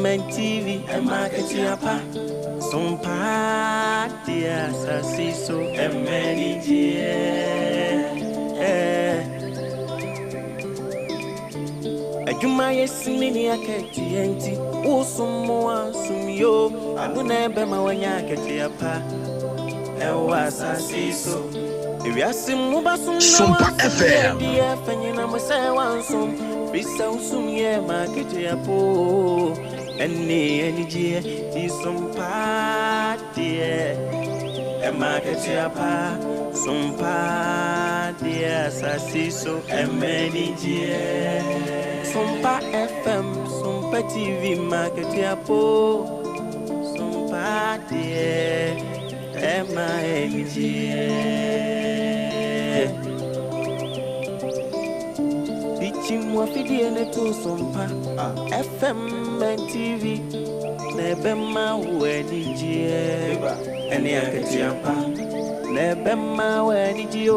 FM and TV ɛma akatua pa Sompa deɛ asase so ɛma anigyeɛ Adwuma yɛ sini ne akatua nti wosom mo ansom yo ɛno na ɛbɛma wanya akatua pa ɛwɔ asase so ewiase mu basom na Sompa wansom FM. yɛ deɛ fanyina mo sɛ wansom bisa wosom yɛ ma akatua po ɛne anigyeɛ di sompa deɛ ɛma akatua pa sompa deɛ asase so ɛma anigyeɛ Sompa FM Sompa TV ma akatua po sompa deɛ ɛma anigyeɛ Bichim wafidie ne to sompa FM and TV na ɛbɛma wo anigyeɛ ɛne akatua pa na ɛbɛma wo anigye o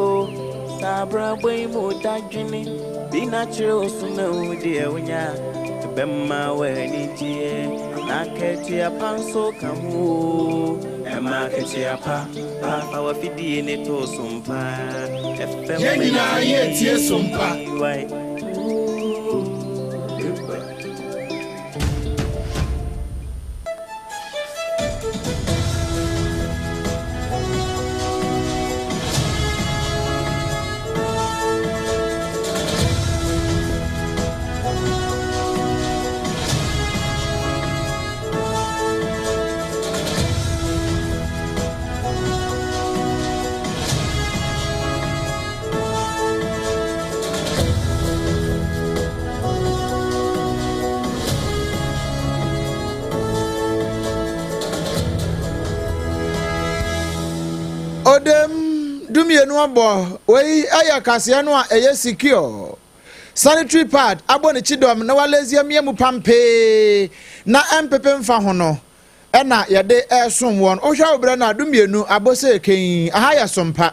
saa abrabɔ yi mu dadwene bi na kyerɛ wo so na wo deɛ wonya ɛbɛma wo anigyeɛ na akatua pa nso ka ho o ɛma akatua pa pa fa wafidie ne to sompa FM Yɛn nyinaa yɛretie Sompa. Why? Odem 12 abɔ wei ɛyɛ kaseɛ no a ɛyɛ secure sanitary pad abɔ ne kyidɔm na walezi amia mu pampee na ɛmpepe mfa ho no ɛna yɛde ɛresom wɔn. Wohwɛ wo berɛ no a 12 abɔ sɛ kɛn aha yɛ Sompa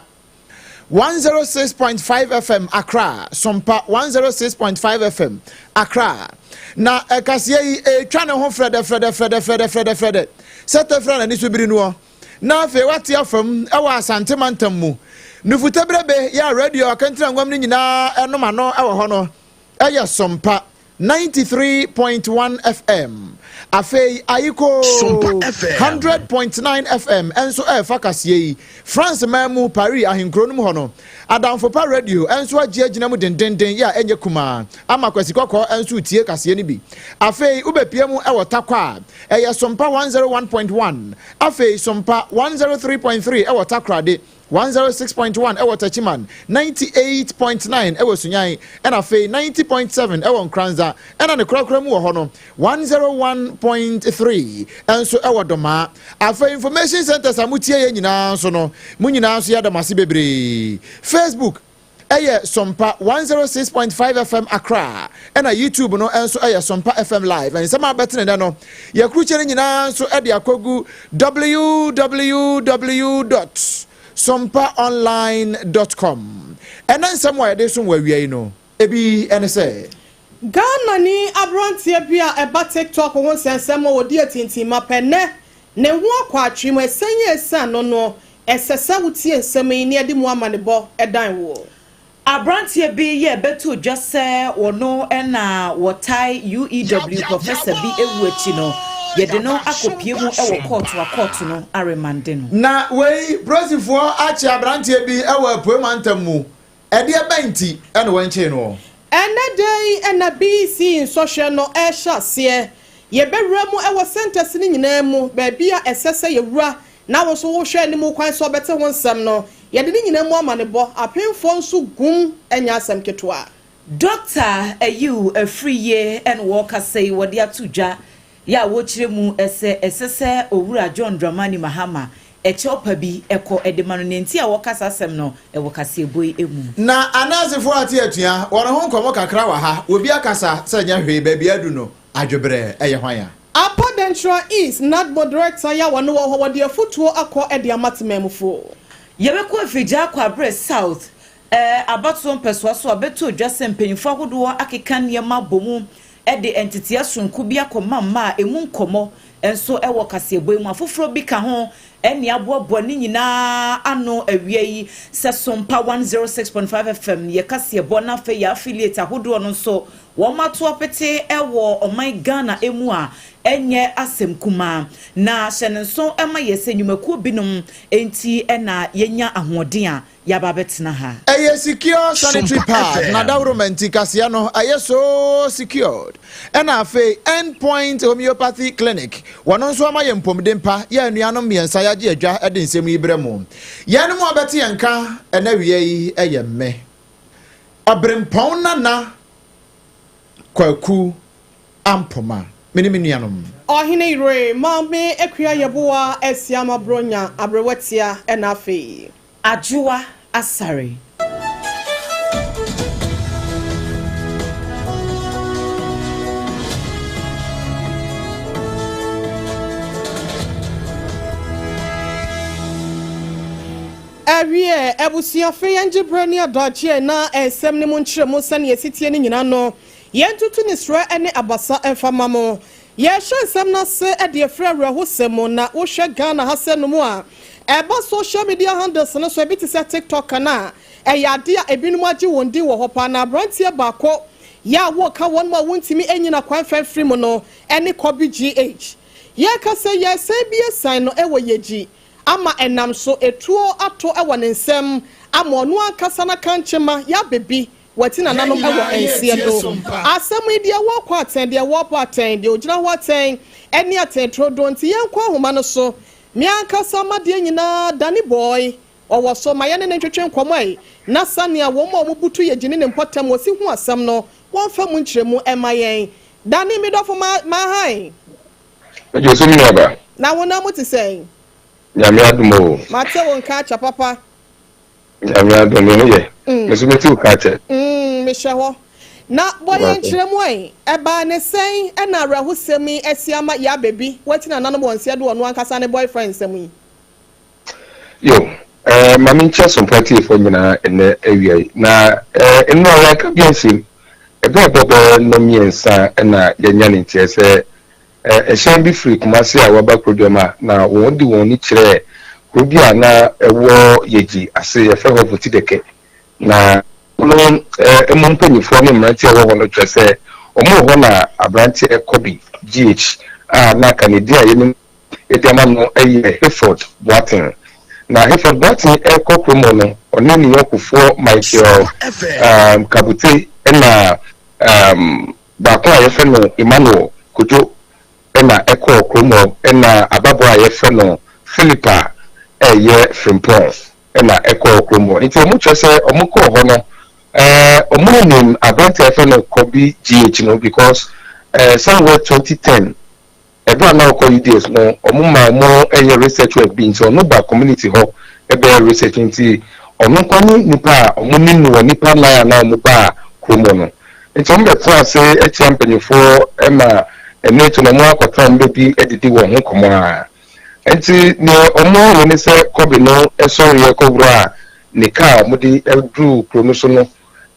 106.5 FM Accra, Sompa 106.5 FM Accra. Na ɛkaseɛ yi ɛretwa ne ho frɛdɛ frɛdɛ frɛdɛ frɛdɛ frɛdɛ frɛdɛ sɛ tɛfrɛ n'ani so biri noɔ na afei wate afam ɛwɔ Asante mantam mu. Nufutaberebe yɛ a radio akɛntena nwam no nyinaa ɛnom ano ɛwɔ hɔ no ɛyɛ Sompa 93.1 FM. Afei Ayiko Sompa FM. 100.9 FM ɛnso ɛrefa kaseɛ yi. France man mu Paris ahenkuro no mu hɔ no, Adamfo Pa Radio ɛnso agye agyina mu dendenden yɛ a ɛnyɛ kumaa ama Kwasi Kɔkɔɔ ɛnso tie kaseɛ no bi. Afei wobɛpie mu ɛwɔ Takwa a ɛyɛ Sompa 101.1. Afei Sompa 103.3 ɛwɔ Takoradi, 106.1 ɛwɔ Techiman, 98.9 ɛwɔ Sunyan, ɛna afei 90.7 ɛwɔ Nkranza, ɛna ne korakora mu wɔ hɔ no 101.3 ɛnso ɛwɔ Dɔmaa. Afei information centers a motie yɛ nyinaa nso no, mo nyinaa nso yɛda mo ase bebree. Facebook ɛyɛ Sompa 106.5 FM Accra, ɛna YouTube no nso ɛyɛ Sompa FM Live. Nsɛm a bɛtene dɛ no yɛkurukyɛ no nyinaa nso ɛde akɔgu www.sompaonline.com. Ɛna nsɛm a yɛde som wɔ awia yi no ebi ɛne sɛ Ghana ni aberanteɛ bi a ɛba TikTok ho nsɛnsɛm a wɔdi atintimma pɛ nɛ ne ho akɔ atwe mu ɛsɛn yɛ ɛsiane no, ɛsɛ sɛ wotie nsɛm yi ne ɛde mu amanebɔ ɛdan woɔ. Aberanteɛ bi yɛ bɛto dwa sɛ wɔno ɛna wɔtae UEW professor bi ewu akyi no, yɛde no akɔpie mu ɛwɔ kɔɔto a kɔɔto no aremande no. Na wei polisifoɔ akye aberanteɛ bi ɛwɔ Apue mantam mu. Ɛdeɛ bɛn nti ɛna wɔnkyee no? Ɛnɛ da yi ɛna BECE nsɔhwɛ no ɛhyɛ aseɛ. Yɛbɛwura mu ɛwɔ centers no nyinaa mu, baabi a ɛsɛ sɛ yɛwura na wo nso wohwɛ anim kwan sɛ ɔbɛte ho nsɛm no, yɛde ne nyinaa mu amanebɔ. Apemfoɔ nso gum ɛnyɛ asɛm ketewa. Dr. Ayiw Afriyie ɛna wɔrekasa yi, wɔde ato dwa yɛ a wɔkyerɛ mu ɛsɛ sɛ Owura John Dramani Mahama ɛkyɛw pa bi ɛkɔ ɛde ma no. Ne nti a wɔkasa asɛm no ɛwɔ kaseɛbɔ yi mu. Na anansefoɔ ate atua wɔn ho nkɔmmɔ kakra wɔ ha. Obi akasa sɛ nyɛ hwee baabi adu no adweberɛ ɛyɛ hwan a Upper Denkyira East NADMO director yɛ a wɔne wɔ hɔ, wɔde afotuo akɔ ɛde ama temamufoɔ. Yɛbɛkɔ Afigya Akwaberɛ South abatoɔ mpɛsoa so a bɛtɔ dwa sɛ mpanyinfoɔ ahodoɔ akeka nneɛma abɔ mu. De nteteɛ sononko bi akɔma mmaa a ɛmu nkɔmmɔ nso wɔ kaseɛbɔ yi mu. Afoforɔ bi ka ho ne aboaboa ne nyinaa ano awia yi sɛ Sompa 106.5 FM yɛ kaseɛbɔ na afei yɛ affiliate ahodoɔ no nso wɔn ato apete wɔ ɔman Ghana mu a ɛnyɛ asɛm kumaa. Na hyɛ no nso ma yɛ sɛ nnwumakuo binom nti na yɛnya ahoɔden a yɛaba abɛtena ha. Ɛyɛ secure sanitary Sompa pad na FM. dawuroma nti kaseɛ no ɛyɛ so secured. Ɛna afei End Point Homeopathy Clinic wɔn nso ama yɛ mpɔmuden pa yɛ anuanom mmiɛnsa yɛagye adwa de nsɛm yi brɛ mu. Yɛn mu a bɛte yɛn ka ɛna wia yi ɛyɛ mmɛ. Ɔberempɔn Nana Kwaku Ampoma me ne me nuanom. Ɔhene Yere, Maame Akua Yeboah Asiamah Bronya Aberewatia ɛna afei. Adwoa Asare. Awie, abusuafo yɛn gye berɛ ne adagyeɛ na nsɛm no mu nkyerɛmu sɛnea ɛsi tie no nyinaa no, yɛntutu ne serɛ ne abasa mfa ma mo. Yɛhyɛ nsɛm no ase de afiri awerɛhosɛm mu na wohwɛ Ghana ha sɛ no mu a, ɛba social media handles no so ebi te sɛ TikTok no a, ɛyɛ ade a ebinom agye wɔn din wɔ hɔ paa na aberanteɛ baako yɛ a wɔka wɔn mu a wontumi nyina kwan fɛn firi mu no ne Kobe GH. Yɛka sɛ yɛsan bi asan no wɔ yɛgyi ama ɛnam so etuo ato wɔ ne nsam ama ɔno ankasa n'akankyema yɛabɛbi wɔati Yɛn nananom wɔ nyinaa nseɛ yɛtie do. Sompa. Asɛm yi deɛ wɔrekɔ atɛn, deɛ wɔrebɔ atɛn, deɛ ogyina hɔ atɛn ne atɛn turodoo nti yɛnkɔ ahoma no so. Me ankasa m'adeɛ nyinaa Danny Boy ɔwɔ so ma yɛne no ntwetwe nkɔmmɔ ɛ na sɛnea wɔn a wɔbutu yɛ gyini ne mpɔtam wɔsi hu asɛm no wɔmfa mu nkyerɛmu mma yɛn. Danny me dɔfo ma mahan. Megye so me nuaba. Na wo nan mu te sɛn? Nyame adom o. Mate wo nka akyɛ papa. Nyame adom me ho yɛ. Me nso mete wo ka akyɛ. Mehyɛ hɔ. Na bɔ yɛn nkyerɛmu ɛ, ɛbaa ne sɛn na awerɛhosɛm yi asi ama Yaa Baby wati nananom wɔ nseɛ do ɔno ankasa ne boyfriend nsɛm yi? Yo, eh, ma menkyia Sompa atiefoɔ nyinaa ɛnnɛ awia yi. Na eh, nnora yɛanka bi ansim. Ɛberɛ a ɛbɔ bɛyɛ nnɔnmiɛnsa na yɛanya ne nteɛ sɛ Ɛhyɛn bi firi Kumasi a wɔaba Kuroduam a na wɔde wɔn ani kyerɛɛ kuro bi a na ɛwɔ Yegyi ase, yɛfrɛ hɔ Votideke. Na kuro no mu mpanimfoɔ ne mmeranteɛ a wɔwɔ hɔ no kyerɛ sɛ wɔn wɔ hɔ na aberanteɛ Kɔbi GH a na anka ne din a yɛnim de ama no yɛ Hayford Boateng. Na Hayford Boateng rekɔ kurom hɔ no, ɔne ne yɔnkofoɔ Michael Kabute na Baako a wɔfrɛ no Emmanuel Kojo na ɛkɔɔ kurom hɔ na ababaa a wɔfrɛ no Philippa a ɛyɛ Frimpong na ɛkɔɔ kurom hɔ. Nti wɔkyerɛ sɛ wɔkɔɔ hɔ no wɔnnim aberanteɛ a wɔfrɛ no Kobi GH no because somewhere 2010 Ɛberɛ a na ɔkɔ UDS no ɔmo ma ɔmo yɛ research work bi nti ɔno ba community hɔ bɛyɛ research nti ɔno nkoa ne nipa a ɔmo nim no wɔ nipa nan a na ɔmo baa kurom hɔ no nti ɔmo bɛ tena ase akyia mpanyinfoɔ ma ɛno akyi no ɔmo akɔ tena ɔmo baabi adidi wɔn ho nkɔmɔ a nti neɛ ɔmo yɛ ne sɛ kɔbe no sɔreɛ kɔ wuraa ne car a ɔmo de duru kuro no so no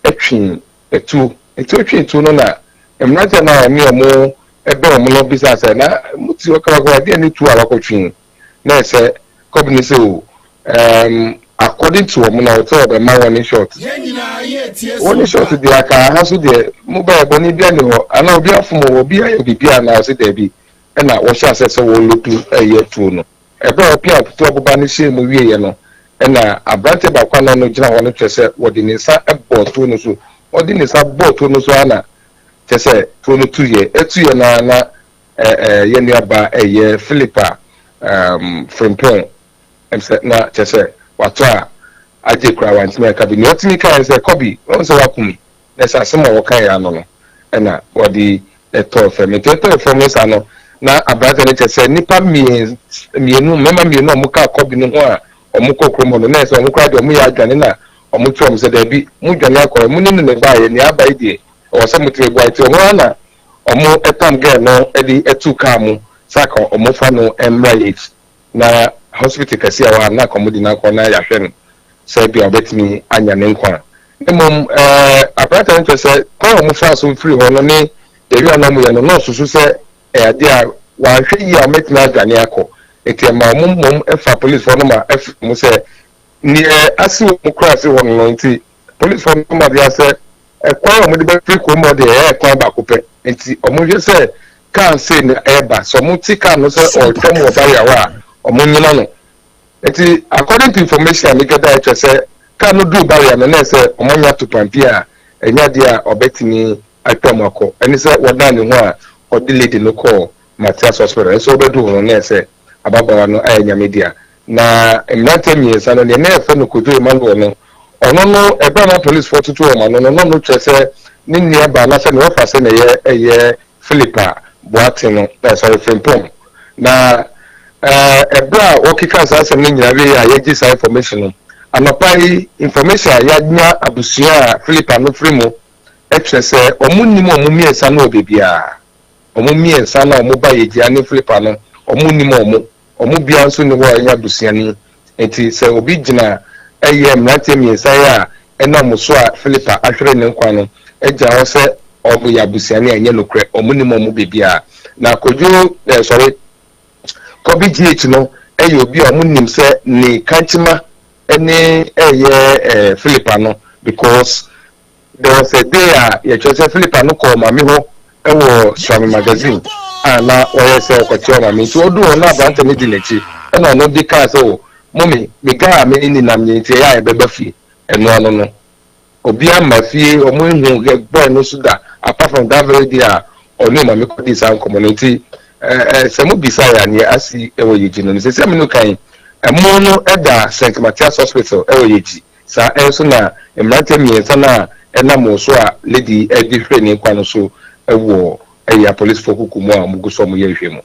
twe tuo nti ɔtwee tuo no na mmeranteɛ no a ɔne ɔmo bɛn wɔn no bisaa sɛ, Na mote hɔ kamakama, ɛdeɛn ne tuo a wakɔtwe yi? Na ɛsɛ Kɔbe no sɛ, O, um, according to wɔn na ɔsɛ ɔbɛma wɔne short. Yɛn nyinaa yɛtie Wɔne short Sompa. deɛ aka aha so deɛ, mobaeɛ bɔne biara nni hɔ, anaa obi afom wɔ obi ayɛ biribi anaa? Ɔse daabi. Ɛna wɔhyɛɛ aseɛ sɛ wɔrelodu ɛyɛ tuo no. Ɛberɛ a wɔpiaa tuo aboba no hyɛɛ mu wieeɛ no, ɛna aberanteɛ baako a na ɔno gyina hɔ no kyerɛ sɛ wɔde ne nsa bɔɔ tuo no so. Ɔde ne nsa bɔɔ tuo no so ara na Kyerɛ sɛ, kuro no tuiɛ. Ɛtuiɛ no ara na yɛn nuabaa ɛyɛ Philippa Frimpong, ɛm sɛ na kyerɛ sɛ watɔ a agye koraa wantumi anka bi. Nea ɔtumi kaeɛ ne sɛ, Kɔbi, woahu sɛ woaku me? Na ɛsɛ asɛm a wɔkaeɛ ano no ɛna wɔde tɔɔ fam. Nti ɛtɔɔ fam no saa no, na aberanteɛ no kyerɛ sɛ nnipa mmienu, mmarima mmienu a wɔkaa Kɔbi no ho a wɔkɔɔ kurom hɔ no, na ɛsɛ sɛ wɔn koraa deɛ wɔyɛ adwane na wɔto wɔn sɛ, Daabi, modwane akɔ, mo ne no na ɛbaeɛ, nea aba yi deɛ Ɔwɔ sɛ motumi boa nti ɔmo ara na ɔmo tam girl no de to car mu sɛ anka ɔmo fa no mmra Yates na hospital kɛse a ɛwɔ ha no na anka ɔmo de no akɔ na yɛahwɛ no sɛ ebia ɔbɛtumi anya ne nkwa. Na mmom ɛɛ aberanteɛ no kyerɛ sɛ kwan a ɔmo faa so firi hɔ no ne Deɛ a na wɔyɛ no, na ɔsusu sɛ ɛyɛ adeɛ a wɔanhwɛ yie a wɔbɛtumi adwane akɔ. Nti ɛma wɔn mmom fa polisifoɔ no ma ɛfrɛ wɔn sɛ neɛ asi wɔn kura ase hɔ no no nti polisifoɔ no ma bia sɛ ɛkwan a wɔde bɛfiri kurom hɔ deɛ ɛyɛ kwan baako pɛ nti wɔhwɛ sɛ kaa sei na ɛreba sɛ wɔte kaa no sɛ ɔretwam wɔ barrier hɔ a wɔnnyina no. Nti according to information a megada ɛkyerɛ sɛ kaa no duu barrier no na ɛsɛ wɔanya topampi a ɛnyɛ adeɛ a ɔbɛtumi atwam akɔ ɛne sɛ wɔdan ne ho a ɔde lady no kɔɔ Matthias Hospital nso wɔbɛdu hɔ no na ɛsɛ ababaawa no ayɛ Nyame dea. Na mmeranteɛ mmiɛnsa no deɛ na yɛfrɛ no Kojo Emmanuel no ɔno no ɛberɛ a na policefoɔ toto wɔn ano no na ɔno kyerɛ sɛ ne nua baa anaasɛ ne wɔfa sɛ na ɛyɛ ɛyɛ Philip a Boateng no eh, sorry Frimpong na eh, ɛberɛ a wɔkeka saa asɛm no nyinaa wie a yɛgye saa information no anɔpa yi information a yɛanya abusua a Philip ano firi mu kyerɛ sɛ wɔn nnim wɔn mmiɛnsa no wɔ baabiara. Wɔn mmiɛnsa no a wɔba Yegyia ne Filipa no, wɔnnim wɔn. Wɔn biara nso nni hɔ a ɔyɛ abusuani. Enti sɛ obi gyina yɛ mmeranteɛ mmiɛnsa yi a ɛnam so a Filipa ahwere ne nkwa no gyina hɔ sɛ wɔyɛ abusuani a, ɛnyɛ nokorɛ. Wɔnnim wɔn baabiara. Na Kojo eh, sorry, Kobe GH no yɛ obi a wɔnim sɛ ne kankyema ne ɛyɛ eh, Filipa no because There was a day a yɛkyerɛ sɛ Philippa no kɔɔ Maame hɔ wɔ Suame Magazine a na ɔyɛ sɛ ɔkɔkyerɛ Maame nti ɔduu hɔ na aberante no di n'akyi ɛna ɔno de kaa sɛ o mummy me guy a me ne no nam yɛ nti ɛyɛ a yɛbɛba fie ɛno ano no obiara mma fie ɔmo nhu boy no nso da apart from that very day a ɔne Maame kɔdii saa nkɔmmɔ no nti ɛɛ sɛ mo bisa yɛ a neɛ asi wɔ Yegyi no no sɛsi a me no kan ɛmo no ɛda St. Matthias Hospital ɛwɔ Yegyi. Saa ara nso na mmeranteɛ mmiɛnsa no a ɛnam wɔn so a lady yi de hweree ne nkwa no nso wɔ ɛyɛ apolisifoɔ kuku mu a wɔgu so a wɔyɛ nhwɛmu.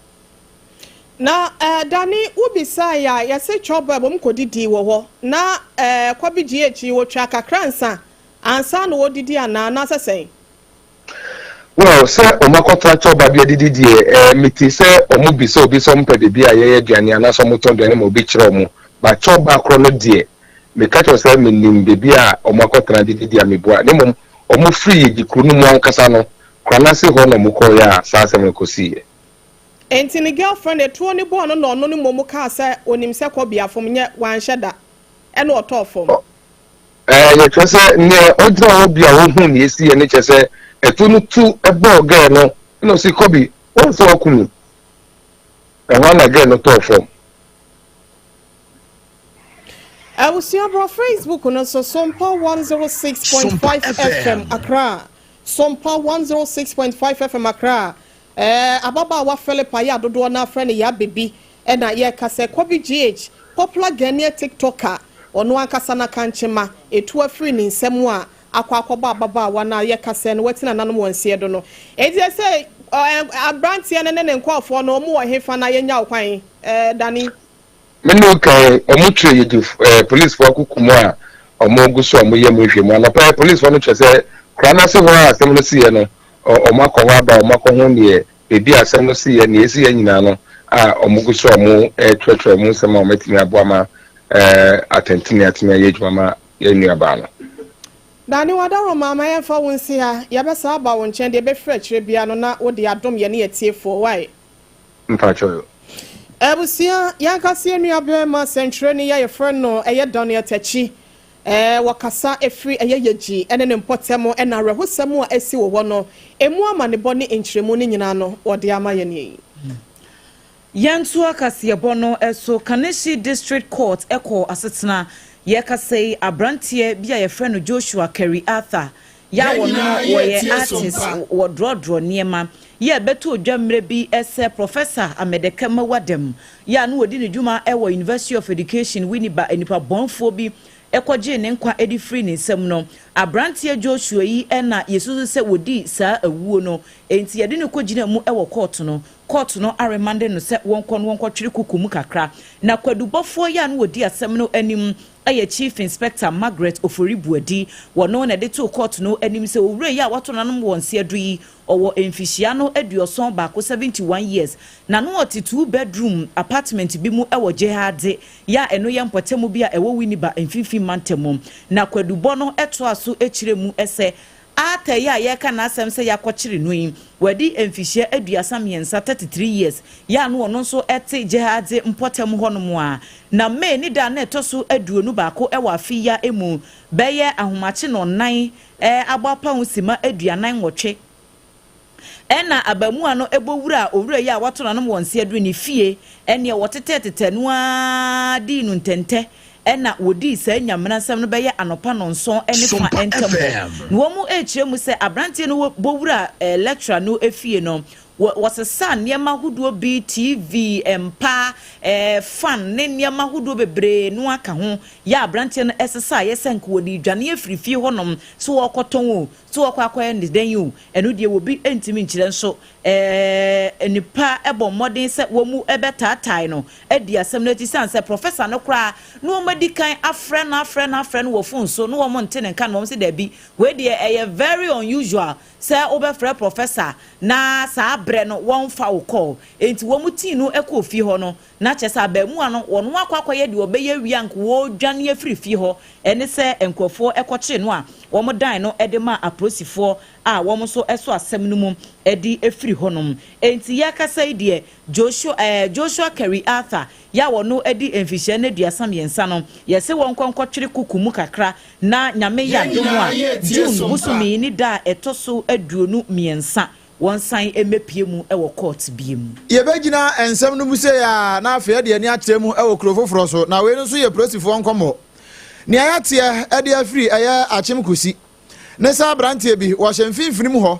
Na eh Danny wo bisae a yɛse chɔbɛb wɔn kɔ didii wɔ hɔ na eh kɔbi GH yi wɔtwaa kakra nsa ansa na wɔdidi anaa anaasɛ sɛn? Well, sɛ wɔn akɔtra chɔba bi adidi deɛ eh mete sɛ wɔn bisa obi sɛ wɔn pɛ baabi a yɛyɛ aduane anaasɛ wɔn tɔn aduane ma obi kyerɛ wɔn but chɔba korɔ no deɛ Meka kyerɛ wo sɛ menim baabi a wɔakɔtena de didi a mebua, na mmom wɔfirii Yegyi kuro no mu ankasa no, Koranase hɔ na wɔkɔeɛ a saa asɛm no kɔsiiɛ. Enti ne girlfriend atuo no bɔɔ no na ɔno no mmom kaa sɛ onim sɛ Kobe afom nyɛ wanhyɛ da ɛna ɔtɔɔ fam. Ɛɛ yɛkyerɛ sɛ neɛ ɔgyina hɔ bi a ɔhuu neɛ ɛsiiɛ no kyerɛ sɛ atuo no tu bɔɔ girl no ɛna ɔse Kobe woahu sɛ woaku me? Ɛhɔ ara na girl no tɔɔ fam. Abusua bra Facebook no so Sompa 106.5 FM Accra. Sompa 106.5 FM Accra. Eh, ababaawa Philip ayɛ adodoɔ no afrɛ no Ya Baby ɛna yɛka sɛ Kobe GH, popular Ghanaian TikToker, ɔno ankasa n'akankyema etu afiri ne nsam a akɔ akɔbɔ ababaawa no a yɛka sɛ no wati nananom wɔn nseɛ do no. Enti ɛsɛ aberanteɛ no ne ne nkorɔfoɔ no wɔn wɔ hefa na yɛnya wo kwan, eh, Danny? Me ne wo kan, wɔn kyerɛ yɛdi ɛɛ polisfoɔ akoko mu a wɔn gu so a wɔyɛ mu nhwɛmu. Anɔpa yi polisfoɔ no kyerɛ sɛ kura no ase hɔ a asɛm no siiɛ no, wɔn akɔ hɔ aba, wɔn akɔ ho neɛ baabi a asɛm no siiɛ, neɛ esiiɛ nyinaa no a wɔn gu so a wɔn retwerɛtwerɛ wɔn nsɛm a wɔn atumi aboa ma ɛɛ atɛntene atumi ayɛ adwuma ma yɛn nuabaa no. Dane w'adaworoma ma yɛmfa wo nsi ha, yɛbɛsan aba wo nkyɛn, deɛ ɛbɛfiri akyire biara no na wode adom yɛne atiefoɔ, wai? Mpakyɛw yo. Abusua, yɛn ankasa yɛn nua barima sɛnkyerɛni yi a yɛfrɛ no ɛyɛ Daniel Takyi, ɛɛ wɔkasa ɛfiri ɛyɛ Yegyi ɛne ne mpɔtam ɛna awerɛhosɛm a asi wɔ hɔ no ɛmu amanebɔ ne nkyerɛmu no nyinaa no wɔde ama yɛn yi. Yɛntoa kaseɛbɔ no so, Kaneshie District Court kɔɔ asetena. Yɛrekasa yi, aberanteɛ bi a yɛfrɛ no Joshua Kerry Arthur Yɛ a Yɛn wɔno nyinaa wɔyɛ yɛretie artist, Sompa. wɔdrɔdrɔ nneɛma. Yɛ a ɛbɛtoo dwa mmerɛ bi sɛ Professor Amedeka Mawuadam, yɛ a na ɔdi ne dwuma wɔ University of Education, Winneba, nnipa bɔnfoɔ bi kɔgyee ne nkwa de firii ne nsam no. Aberanteɛ Joshua yi na yɛsusu sɛ wɔdii saa awuo no, enti yɛde no kɔgyinaa mu wɔ kɔɔto no. Kɔɔto no aremande no sɛ wɔnkɔ na wɔnkɔtwere kuku mu kakra. Na kwadubɔfoɔ yi a na wɔdi asɛm no anim yɛ Chief Inspector Margaret Ofori Boadi. Wɔno na ɛde too kɔɔto no anim sɛ owura yi a wato n'anom wɔ nseɛdo yi, ɔwɔ mfihyia no 71, 71 years, na no ɔte two bedroom apartment bi mu wɔ Gyehadze, yɛ a ɛno yɛ mpɔtamu bi a ɛwɔ Winneba mfimfini mantam mu. Na kwadubɔ no toaa so kyerɛɛ mu sɛ. Arthur yi a yɛreka n'asɛm sɛ yɛakɔkyere no yi, wadi mfihyia 33, 33 years, yɛ a no ɔno nso te Gyehadze mpɔtam hɔnom a. Na May ne da a na ɛtɔ so 21 wɔ afe yi ara mu, bɛyɛ ahomakye nnɔnnan abɔ apaho simma 48, Ɛnna abarimaa no bɔ wuraa owura yi a wato n'anom wɔ nseɛ do ne fie, ɛnneɛ wɔtetɛɛtetɛɛ no ara dii no ntɛntɛ, ɛnna wɔdii saa nyamena nsɛm no bɛyɛ anɔpa nnɔnson ne fa ntam hɔ. Na wɔrekyerɛ mu sɛ aberanteɛ no bɔ wuraa lecturer no fie no, wɔsesaa nneɛma ahodoɔ bi, TV, mpa, fan ne nneɛma ahodoɔ bebree no aka ho, yɛ a aberanteɛ no sesaeɛ sɛ nka wɔde redwane afiri fie hɔnom, sɛ wɔrekɔtɔn o, So wɔkɔ akɔyɛ no dɛn o, ɛno deɛ obi ntumi nkyerɛ nso ɛɛ nnipa bɔ mmɔden sɛ wɔn bɛtaatae no adi asɛm no akyi sane sɛ prɔfɛsa no koraa na wɔn adi kan afrɛ no afrɛ no afrɛ no wɔ fon so na wɔn nte ne nka na wɔn sɛ daabi wei deɛ ɛyɛ very unusual sɛ wobɛfrɛ prɔfɛsa na saa berɛ no wɔmfa wo call enti wɔn tii no kɔɔ fie hɔ no na kyerɛ sɛ abaamuwa no wɔn akɔ akɔyɛ deɛ ɔbɛyɛ awie anka wɔredwane afiri fie hɔ ɛne sɛ nkurɔfoɔ kɔkyee no a wɔdan no de maa apolisifoɔ a wɔn nso sɔ asɛm no mu de firi hɔnom. Enti yɛrekasa yi deɛ, Joshua, eh, Joshua Kerry Arthur, yɛ a ɔno adi mfihyia no 33 no, yɛse wɔnkɔ nkɔtwere kuku mu kakra na Nyame yɛ Yɛn adom nyinaa a, yɛretie June Sompa. bosome yi ne da a ɛtɔ so 23, wɔnsan mmɛpue mu wɔ court biom. Yɛbɛgyina nsɛm no mu sei ara na afei yɛde ani akyerɛ mu wɔ kuro foforɔ so, na wei no nso yɛ polisifoɔ nkɔmmɔ. Nea yɛateɛ de afiri ɛyɛ Akyem Kusi ne sɛ aberanteɛ bi wɔhyɛ mfimfini mu hɔ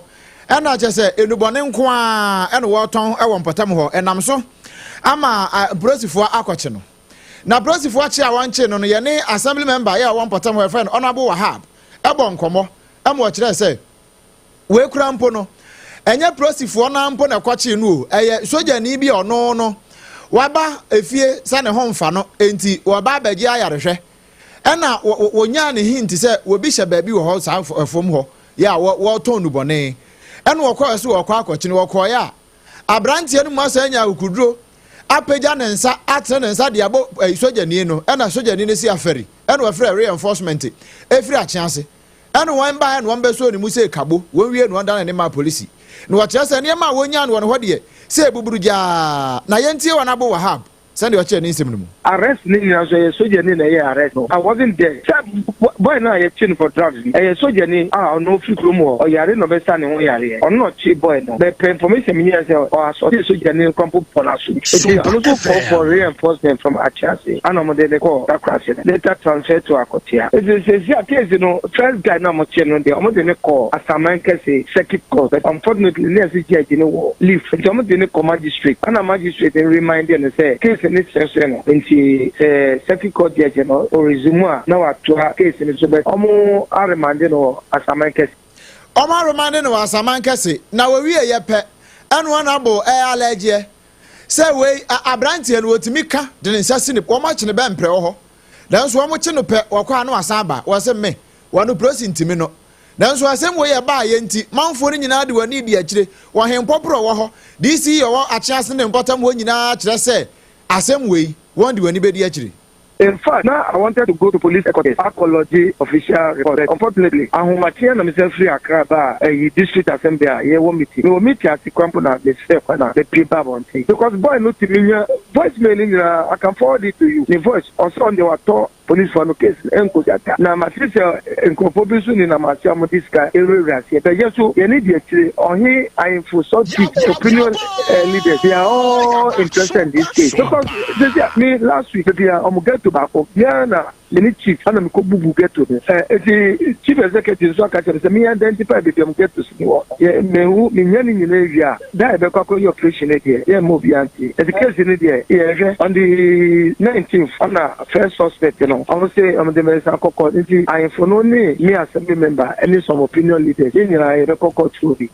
ɛna kyɛ sɛ nnubɔne nko ara ɛna wɔretɔn wɔ mpɔtam hɔ ɛnam so ama polisifoɔ akɔkye no. Na polisifoɔ akye a wɔnkye no no yɛne assembly member yɛ a ɔwɔ mpɔtam hɔ yɛfrɛ no Honourable Wahab ɛbɔ nkɔmmɔ ɛma ɔkyerɛɛ sɛ Wei koraa mpo no, ɛnyɛ polisifoɔ no ara mpo na ɛkɔkyee no o, ɛyɛ sogyani bi a ɔno no waba efie sɛ ne ho mfa no, enti wɔba abɛgye ayarehwɛ. Ɛna wɔnyaa ne hint sɛ obi hyɛ baabi wɔ hɔ saa fam hɔ yɛ a wɔretɔn nnubɔne. Ɛna wɔkɔɛ so wɔkɔ akɔkye no, wɔkɔeɛ a aberanteɛ no mu asan anya akokoduro apagya ne nsa atene ne nsa de abɔ sogyani no, ɛna sogyani no si afɛri, ɛna wɔfrɛ reinforcement efiri akyease. Ɛna wɔn baeɛ na wɔn bɛsɔɔ ne mu sɛ kabo, wɔn wiee no wɔn danee no maa polisi. Na wɔkyerɛ sɛ nneɛma a wɔnyaa no wɔ ne hɔ deɛ, sɛ ebuburu gyaa. Na yɛntie wɔn Abu Wahab sɛdeɛ ɔkyerɛ ne nsɛm no mu. Arrest no nyinaa nso ɛyɛ sogyani na ɛyɛɛ arrest no I wasn't there sɛ boy no a yɛkye no for drugs no ɛyɛ sogyani a ɔno ɔfiri kurom hɔ ɔyare na ɔbɛsa ne ho yareɛ ɔno na ɔkye boy no but per information menyaɛ sɛ ɔ assaultee sogyani no koraa mpo bɔ n'aso nti ɔno nso call for reinforcement from Akyerase ana ɔmo de no kɔɔ Takorase no later transferred to Akwatia nti seesei a case no first guy no a ɔmo kye no deɛ ɔmo de no kɔɔ Asaman Kɛse circuit court but unfortunately na yɛse judge no wɔ leave nti ɔmo de no kɔ magistrate ana magistrate no reminde no sɛ case no srɛsrɛ no nti sɛ circuit court judge no o resume a na watoa case no so but ɔmo aremande no wɔ Asaman Kɛse. Ɔmo aremande no wɔ Asaman Kɛse na wɔwieɛ pɛ ɛna ɔnabo ɛyɛ alɛgyeɛ Sɛ wei, a, aberanteɛ no, wɔtumi ka de ne nsa si ne, wɔn akye no bɛ mprɛ wɔ hɔ. Nanso wɔn kye no pɛ, wɔkɔ a na wasan aba. Wɔse me, wɔn prosi ntumi no. Nanso asɛm wei ɛbaa yɛ nti, manfoɔ no nyinaa de wɔn ani di akyire. Wɔ Hempɔporɔ wɔ hɔ, DC ɔwɔ Akyease ne mpɔtam hɔ nyinaa kyerɛ sɛ asɛm wei, wɔn de wɔn ani bɛdi akyire. In fact, na I wanted to go to police headquarters akɔ lodge official report but unfortunately ahomakyeɛ na mesan firi Accra baa ɛyi district assembly a yɛwɔ meeting. Mewɔ meeting ase koraa mpo na mesrɛɛ kwan na mepue baa abɔnten because boy no tumi nya voice mail no nyinaa I can forward it to you ne voice ɔsɛ ɔno deɛ watɔ policefoɔ no case no ɛnkɔsi ata na mate sɛ nkurɔfoɔ bi nso nenam ase a wɔde sika rewurawura aseɛ but yɛ so yɛne di akyire ɔhe ahemfo sub chief opinion leaders they are all interested in this case because sisi a me last week baabi a wɔn ghetto baako biara na me ne chief ana me kɔ bubu ghetto no ɛ eti chief executive nso aka kyerɛ me sɛ me identify baabi a wɔn ghetto si wɔ yɛ mehu me nya ne nyinaa wie a da a yɛbɛkɔ akɔyɛ operation no deɛ yɛ mma obiara nti eti case no deɛ yɛhwɛ on the 19th ana first suspect no wɔn se wɔn de me nsa kɔ court nti ahemfo no ne me assembly member ne some opinion leaders yɛn nyinaa yɛbɛkɔ court hɔ bi.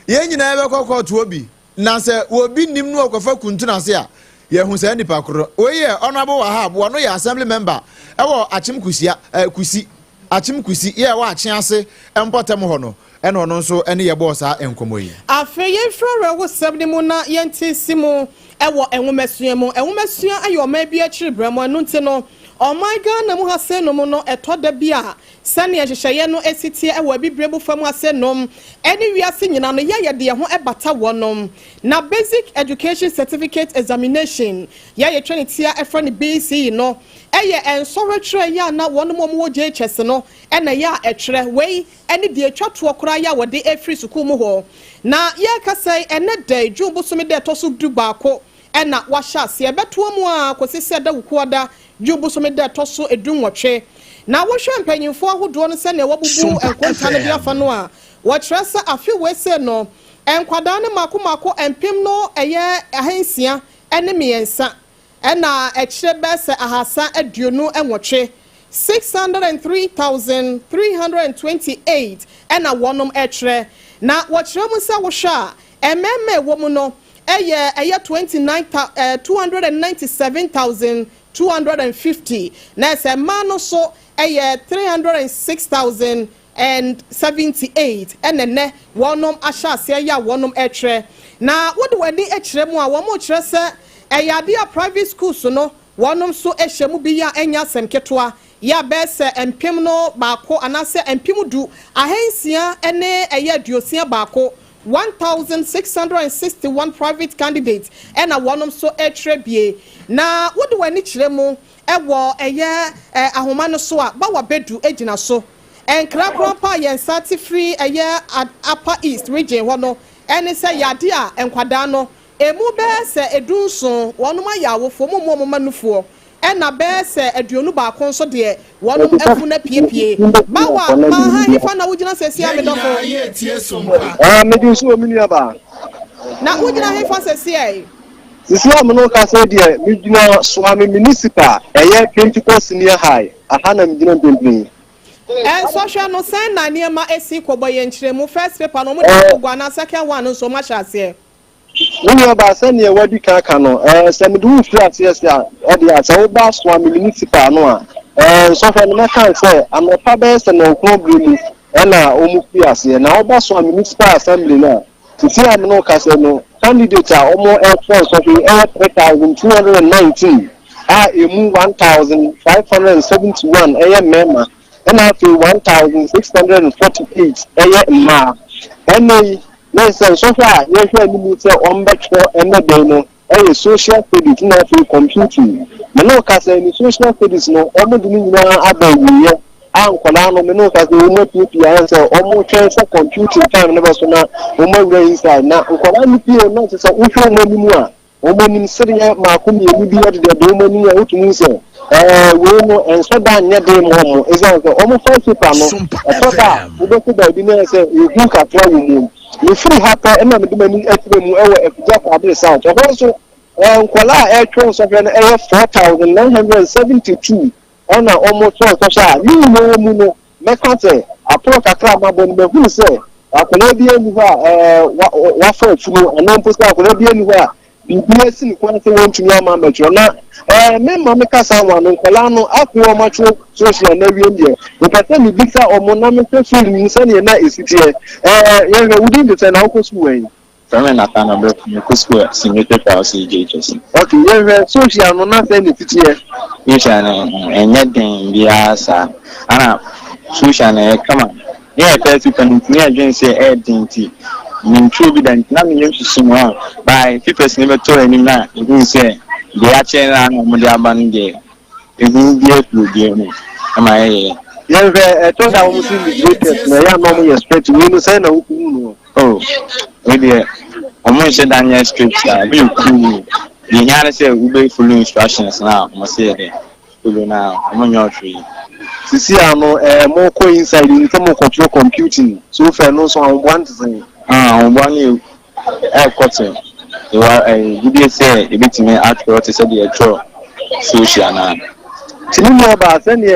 Yɛn nyinaa yɛbɛkɔ kɔɔto hɔ bi, na sɛ obi nnim no ɔkɔfa kuntun ase a, yɛahu saa nipa koro. Wei yɛ Honourable Wahab, wɔno yɛ Assembly member ɛwɔ Akyem Kusia, eh, Kusi, Akyem Kusi, yɛ ɛwɔ Akye ase mpɔtam hɔ no, ɛna ɔno nso ɛne yɛ bɔɔ saa nkɔmmɔ yi. Afei yɛmfiri awerɛhosɛm no mu na yɛnte nsi mu wɔ nwomasua mu. Nwomasua yɛ ɔman bi akyiri berɛmo, ɛno nti no, Ɔman Ghana mu ha sei nom no, ɛtɔ da bi a sɛnea nhyehyɛeɛ no esi teɛ wɔ Abibire mu fam ha sei nom ɛne wiase nyinaa no, yɛyɛ deɛ ho ɛbata wɔnom. Na Basic Education Certificate Examination, yɛyɛ twɛ ne tia ɛfrɛ no BECE no, ɛyɛ nsɔhwɛtwerɛ yɛ a na wɔn mu wɔ JHS no ɛna ɛyɛ a ɛtwerɛ. Wei ɛne deɛ atwa toɔ koraa yɛ a wɔde efiri sukuu mu hɔ. Na yɛrekasa yi, ɛnɛ da June bosome da ɛtɔ so 11 ɛna wahyɛ aseɛ, ɛbɛtoɔ mu a kɔsi sɛ da Wukuada, June bosome da ɛtɔ so 18. Na wohwɛ mpanyinfoɔ ahodoɔ no sɛnea wɔbubu nkonta no de afa no a, wɔkyerɛ sɛ afe wei no, nkwadaa no mako mako mpem no ɛyɛ 603 ɛna ɛkyerɛ bɛɛ sɛ 328, 603,328 ɛna wɔnom ɛtwerɛ. Na wɔkyerɛ mu sɛ wohwɛ a, mmarima ɛwɔ mu no ɛyɛ 29 297,250, na ɛsɛ mmaa no so ɛyɛ 306,078. Ɛna nnɛ wɔnom ahyɛ aseɛ yɛ a wɔnom ɛtwerɛ. Na wode w'ani kyerɛ mu a, wɔn kyerɛ sɛ ɛyɛ adeɛ a private schools no wɔnom nso hyɛ mu bi yɛ a ɛnyɛ asɛm ketewa, yɛ a bɛyɛ sɛ 1001 anaasɛ 10,661, 1,661 private candidates ɛna wɔnom nso ɛtwerɛ bie. Na wode w'ani kyerɛ mu ɛwɔ ɛyɛ ahoma no so a, Bawa Bedu gyina so. Nkra pa a yɛn nsa te firi ɛyɛ Upper East Region hɔ no ɛne sɛ yade a nkwadaa no emu bɛyɛ sɛ 17 wɔnom ayɛ awofoɔ mu mu ɔmo ma nufoɔ, ɛna bɛyɛ sɛ 21 nso deɛ wɔnom afu no apiepie. Bawa maaha, hefa na wogyina sɛsi a, medɔfo? Ah, mede nso wɔ me nua baa. Na wogyina hefa sɛsi ɛ? Sisi a mene ka sɛ deɛ, megyina Suame Municipal, ɛyɛ Pentecost Senior High aha na megyina mpempem. Ɛnsɔhwɛ no, sɛn na nneɛma esi kɔbɔ yɛn nkyerɛmu? First paper no, ɔmo de ato gu anaa second one nso ɔmo ahyɛ aseɛ? Wo nua baa, sɛneɛ wadi kan ka no, sɛ mede wo firi aseɛ sɛ a, ɛdeɛ a sɛ woba Suame Municipal no a, nsɔhwɛ no, mɛka sɛ anɔpa bɛyɛ sɛ 9 berɛ mu ɛna ɔmo firi aseɛ. Na woba Suame Municipal Assembly no a, sisi a mene wo ka sɛ no, candidate a ɔmo ɛtwerɛ nsɔhwɛ yi ɛyɛ 3,219 a emu 1,571 ɛyɛ mmarima, ɛna afei 1,648 ɛyɛ mmaa. Ɛnna yi na sɛ nsɔhwɛ a yɛhwɛ anim sɛ ɔmbɛtwerɛ ɛnɛ dan no ɛyɛ social studies na afei computing. Mene wo ka sɛ ne social studies no, ɔmo de ne nyinaa aba awieɛ a nkwadaa no, mene wo ka sɛ wɔn apiepie ayɛ sɛ ɔmo twɛn sɛ computing time no bɛ so na wɔn awura inside. Na nkwadaa no pie na kyerɛ sɛ wohwɛ wɔn anim a, wɔn anim sereɛ mmaako mmienu bi ɛdedɛdɛ wɔn anim a, wotumi sɛ wei no ɛnsɛ da nyɛ den ma wɔn, ɛsiane sɛ wɔn first paper no, ɛtɔ da a wobɛkɔ baabi na sɛ ehu kakra wɔ mu. Mefiri ha pɛ ɛna mede m'ani akyerɛ mu ɛwɔ Afigya Kwabre South. Ɛhɔ nso nkwadaa a ɛretwerɛ nsɔhwɛ no ɛyɛ 4,972 ɛna wɔn twerɛ nsɔhwɛ a ne nyinaa mu no, mɛka sɛ aporɔ kakra a mabɔ no, mahunu sɛ akwadaa bi ani hɔ a wafa afunu, anaa mpo sɛ akwadaa bi ani hɔ a biribi asi ne kwan sɛ wɔntumi ama mmɛtwerɛ. Na mema meka saa wɔn ano nkwadaa no afei wɔn atwerɛ social na awie deɛ, mepɛ sɛ mebisa wɔn na mehwɛ film mu sɛdeɛ na ɛsi teɛ. Yɛhwɛ, wodin de sɛ na wokɔ sukuu wɔ yi? Fẹ́mi Nathaniel Brefo, mekɔ sukuu at St. Joseph House JHS. Ok, yɛhwɛ social no na sɛ ne si teɛ. Social no ɛnyɛ den biara saa. Ana social no ɛyɛ kama. Ne yɛ first paper no nti, ne yɛ dwen sɛ ɛyɛ den nti mentwerɛ bi da nti na meyam hyehye mu a by papers no bɛtɔ anim na ehuu sɛ deɛ akyerɛ no a na wɔde aba no deɛ, ehu bi afiri obiara mu ɛma ɛyɛ. Yɛhwɛ, ɛtɔ da wɔn si invigilators na ɛyɛ a na wɔn yɛ strict. Wei no, sɛn na wokuhu no? Oh, wei deɛ, ɔmo nhyɛ da nyɛ strict saa, ebi yɛ cool. Deɛ hia ne sɛ wobɛ follow instructions na ɔmo se yɛ dɛ follow na ɔmo nyɛ ɔhwee. Sisi a no mo kɔ inside yi sɛ mo kɔtwerɛ computing so fɛ no nso, ahoboa nte sɛn? Ah, ahoboa no yɛ ɛɛkɔ te ɛwɔ gyidie sɛ ebitumi atwerɛ te sɛ deɛ ɛtwerɛ social na. Nti ne nua baa, sɛneɛ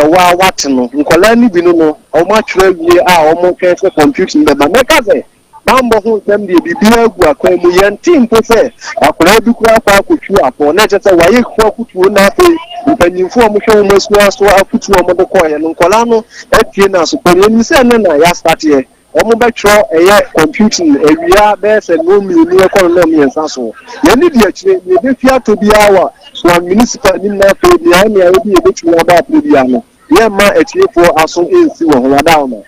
wa wate no, nkɔlaa no bi no ɔmo atwerɛ awie a ɔmo twɛn sɛ computing bɛba. Mɛka sɛ bambɔ ho nsɛm deɛ, biribiara gu akwan mu. Yɛnte mpo sɛ akwadaa bi koraa akɔ akɔtwi apɔ na ɛkyɛ sɛ wayɛ ku akutuo. Na afei mpanyinfoɔ a wɔhwɛ wɔn asua so afutuo a wɔde kɔɔyɛ no, nkɔlaa no atie na so pɛn yɛnim sɛ ɛne na yɛastateɛ wɔn bɛtwerɛ ɛyɛ computing awia bɛyɛ sɛ 2:00 ɛkɔ no 3:00 so. Yɛne di akyire na ebefi atɔ biara wɔ. Suame Municipal anim na afei mmeae mmeae bi a yɛbɛtumi abɔ aporɔ biara no, yɛmma atiefoɔ aso nsi wɔ ho. Wadaoma.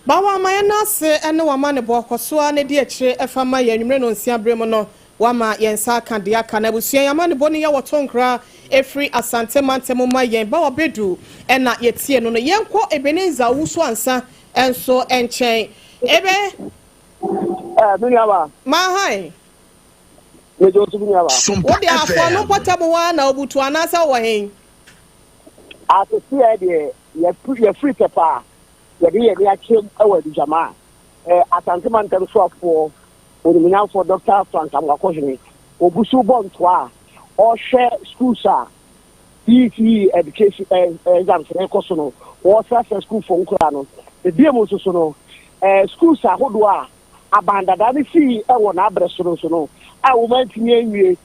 Bawa ma yɛn ase ne w'amanebɔ, kɔ so ara na di akyire fa ma yɛn anwummere nnɔnsia bere mu no, woama yɛn nsa aka deɛ aka no. Abusua yi amanebɔ no yɛ wɔto nkra firi Asante mantam mu ma yɛn. Bawa Bedu na yɛtie no no. Yɛnkɔ Ebenezer Owusu Ansah nso nkyɛn. Ebe. Eh, me nuaba. Mahan. Megye wo so, me nuaba. Wo deɛ afoa no mpɔtam hɔ ara na wobutu anaasɛ wowɔ he? Aseseɛ deɛ yɛfiri pɛpɛ a yɛde yɛn ani akyerɛm wɔ Adugyama a Asante Mantam soafoɔ Onimunyamfoɔ Dɔkta Frank Amoakohene ɔgu so bɔ ntoa a ɔrehwɛ schools a ECE education exams no rekɔ so no, wɔresrasra sukuufoɔ nkoraa no. Ebiem nso so no, schools ahodoɔ a aban dada no sii wɔ n'abrɛ so no nso no a wɔantumi anwie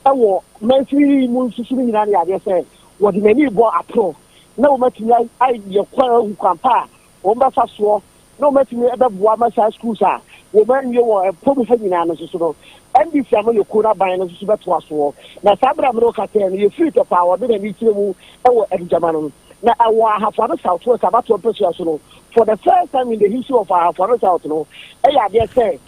wɔ mansini yi mu nso so no nyinaa no yɛ adeɛ sɛ wɔde n'ani rebɔ aporɔ na wɔatumi ayɛ kwan ahu kwan pa a wɔbɛfa soɔ na wɔatumi bɛboa ma saa schools a wɔanwie wɔ ɛpɔ mu ha nyinaa no nso so no, NDC amanyɔkuo no aban no nso so bɛtoa soɔ. Na saa berɛ a mene wo kasa yi no, yɛfiri Tɔpɔ a wɔde n'ani kyerɛ mu wɔ Adugyama no, na ɛwɔ Ahafoano South West abatoɔ mpasua so no, for the first time in the history of Ahafoano South no, ɛyɛ adeɛ sɛ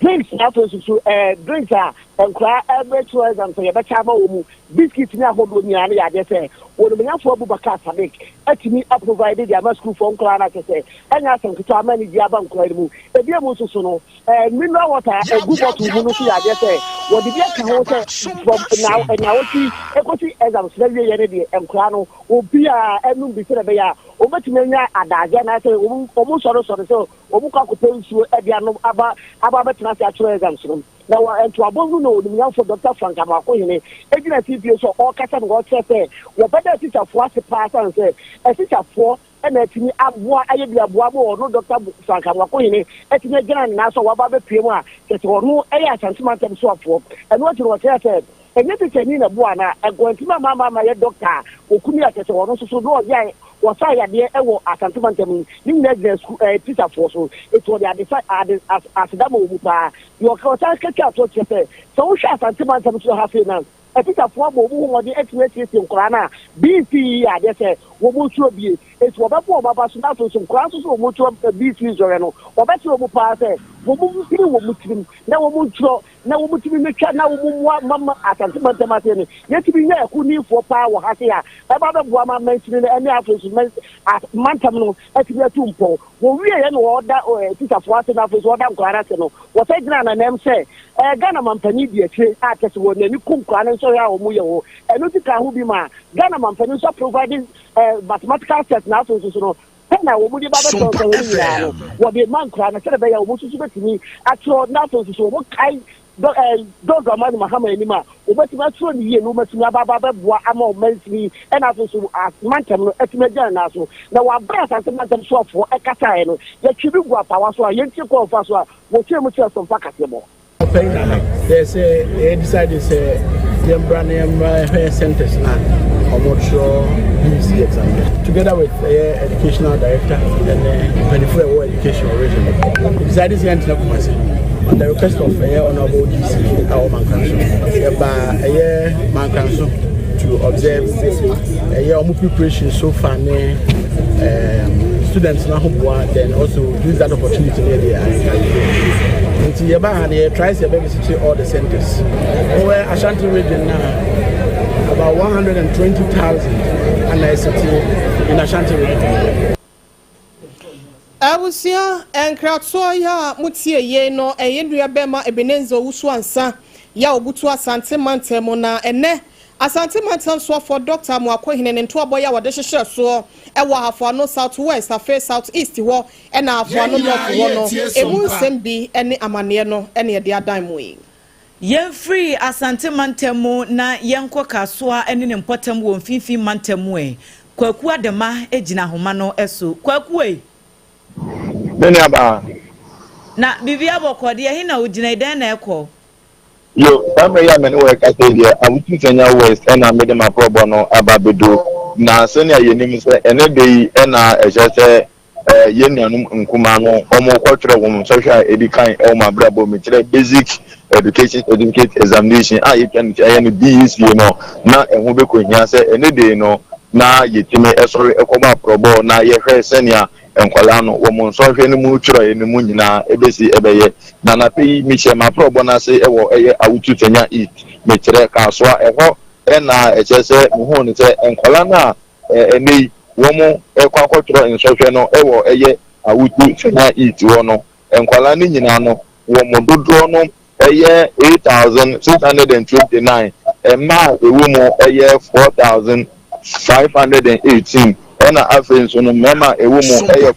Drinks na afei nso so ɛɛ drinks a nkwadaa ɛbɛtwerɛ exams sɛ yɛbɛkyɛ ama wɔn mu, biscuit ne ahodoɔ nyinaa no yɛ adeɛ sɛ Onimonyamfoɔ Abubakar Sadiq atumi aprovide de ama sukuufoɔ nkwadaa no akyɛ sɛ ɛnyɛ asɛm ketewa ama anigyeɛ aba nkwadaa no mu. Ebiem nso so no ɛɛ mineral water a ɛgu bottle mu no nso yɛ adeɛ sɛ wɔde bi aka ho sɛ from naawɔtwe yi ɛkɔsi exams no awieɛ no deɛ nkwadaa no obiara ɛnom bi sɛdeɛ ɛbɛyɛ a wɔbɛtumi anya adagyeɛ anaasɛ wɔn nsɔresɔre sɛ Wɔkɔ akɔpɛ nsuo de anom aba aba abɛtena ase atwerɛ exams no. Na wɔ ntoabɔ mu no Onimnyamfoɔ Dɔkta Frank Amoakohene gyina CPA so a ɔrekasa na ɔrekyerɛ sɛ wɔbɛda atikyafoɔ ase paa sane sɛ atikyafoɔ na atumi aboa ayɛ bi aboa ama ɔno Dɔkta Frank Amoakohene atumi agyina ne nan so a waba abɛpue mu a kyerɛ sɛ ɔno yɛ Asante Mantam soafoɔ. Ɛno akyi no ɔkyerɛɛ sɛ Ɛnyɛ tikyani na ɛboaa no a, Aguantim ama ama ama yɛ dɔkta a ɔkumi a kyerɛ sɛ ɔno nso so na ɔyɛ ɔsa yadeɛ wɔ Asante mantam yi, ne nyinaa gyina sukuu ɛɛ tikyafoɔ so, enti ɔde adesa ade as aseda ma wɔn mu paa. Deɛ ɔka ɔsan ka twaa toɔ kyerɛ sɛ, sɛ wohwɛ Asante mantam so ha sei no a, atikyafoɔ abɔ wɔn ho mmɔden atumi asiesie nkwadaa no a BC yi yɛ adeɛ sɛ wɔn nsuro bie, enti wɔbɛbɔ wɔn aba so na afei nso nkwadaa nso so wɔn twerɛ BC nsɔhwɛ no, wɔbɛsrɛ wɔn paa sɛ wɔn mpini wɔn tirim na wɔn ntwerɛ na wɔtumi metwa na wɔn mmoa ma ma Asante mantam ase no, yɛtumi nya akunnifoɔ paa wɔ ha sei a ɛba bɛboa ma mansini no ɛne afei nso mans as mantam no atumi atu mpɔn. Wɔwieɛ na wɔda eh, tikyafoɔ ase na afei nso wɔda nkwadaa no ase no, wɔsɛ gyina ananam sɛ eh, Ghana mampanin di akyire a kyɛ sɛ wɔn ani ku nkwadaa no nsɔhwɛ a wɔyɛ ho. Ɛno nti ka ho bi ma Ghana mampanin nso aprovide eh, mathematical set na afei nso so no Pɛn a wɔde ba bɛtɔ Sompa nsɔhwɛ no nyinaa no, FM. wɔde ma nkoraa no sɛdeɛ ɛbɛyɛ a wɔn nso so bɛtumi atwerɛ na afei nso so wɔkae Dɔ ɛɛ John Dramani Mahama anim a, wɔbɛtumi atwerɛ no yie na wɔatumi aba aba abɛboa ama ɔmansini yi ɛna afei nso a mantam no atumi agyina ne nan so. Na wɔ aberɛ a Asante mantam soafoɔ ɛkasaeɛ no, yɛtwe bi gu apaawa so a yɛntie kwan a wɔfaa so a wɔkyerɛɛ mu kyerɛɛ Sompa kaseɛbɔ. Ɔpɛ yi na yɛ sɛ yɛ decide sɛ yɛn bra na yɛn mmra hwɛ centers na wɔn twerɛ BEC exam no together with ɛyɛ educational director ɛne mpanyinfoɔ ɛwɔ education region yɛ decide sɛ yɛn tena Kumasi on the request of ɛyɛ honourable DC a ɔwɔ Mankranso yɛba ɛyɛ Mankranso to observe ɛyɛ wɔn preparation so far ne um, students na ho boa then also use that opportunity ne yɛde encourage nti yɛba ha no yɛ try sɛ yɛbɛ visit all the centers wɔwɔ Ashanti region na about 120,000 ana ɛsete in Ashanti region. Abusua, nkratoɔ yi a motie yei no, ɛyɛ nua bɛma Ebenezer Owusu Ansah yi a ɔbutu Asante mantam mu na ɛnɛ Asante mantam soafoɔ Dɔkta Amoakohene ne ntoabɔ yi a wɔde hyehyɛɛ soɔ wɔ Ahafo Ano South West afei South East hɔ ɛna Ahafo Yɛn Ano nyinaa North hɔ no yɛretie ɛmu Sompa. nsɛm bi ne amaneɛ no na yɛde adan mo yi. Yɛmfiri Asante mantam mu na yɛnkɔ Kasoa ne ne mpɔtam wɔ Mfinfini mantam mu ɛ. Kwaku Adema gyina ahoma no so. Kwaku ei! Me nuabaa. Na biribiara bɔkɔɔ deɛ, ɛhe na wogyina yi? Dɛn na ɛkɔ? Yo, saa mmerɛ yi a me ne wo rekasa yi deɛ, Awutu Senya West na mede m'aprɔbɔ no aba abɛdu. Na sɛnea yɛnim sɛ ɛnnɛ da yi na ɛhyɛ sɛ. Yɛn nuanom nkumaa no wɔrekɔtwerɛ wɔn nsɔhwɛ a ɛdi kan wɔ wɔn abrabɔ mu, kyerɛ Basic Education Certificate Examination a yɛtwa no ti ɛyɛ no BECE no, na ɛho bɛkɔhia sɛ ɛnɛ da yi no na yɛtumi sɔre kɔbɔ aprɔbɔ na yɛhwɛ sɛnea nkwadaa no wɔn nsɔhwɛ no mu twerɛeɛ no mu nyinaa ɛbɛsi ɛbɛyɛ. Na anapa yi mehyɛ m'aprɔbɔ no ase wɔ ɛyɛ Awutu Senya East, mekyerɛ Kasoa, ɛhɔ na ɛkyerɛ sɛ mehuu no sɛ nkwadaa no a Ɛnnɛ yi, wɔrekɔ akɔtwerɛ nsɔhwɛ no wɔ ɛyɛ Awutu Senya East hɔ no, nkwadaa no nyinaa no, wɔn dodoɔ no yɛ 8,629, mmaa a ɛwɔ mu yɛ 4,518, ɛna afei nso no mmarima a ɛwɔ mu yɛ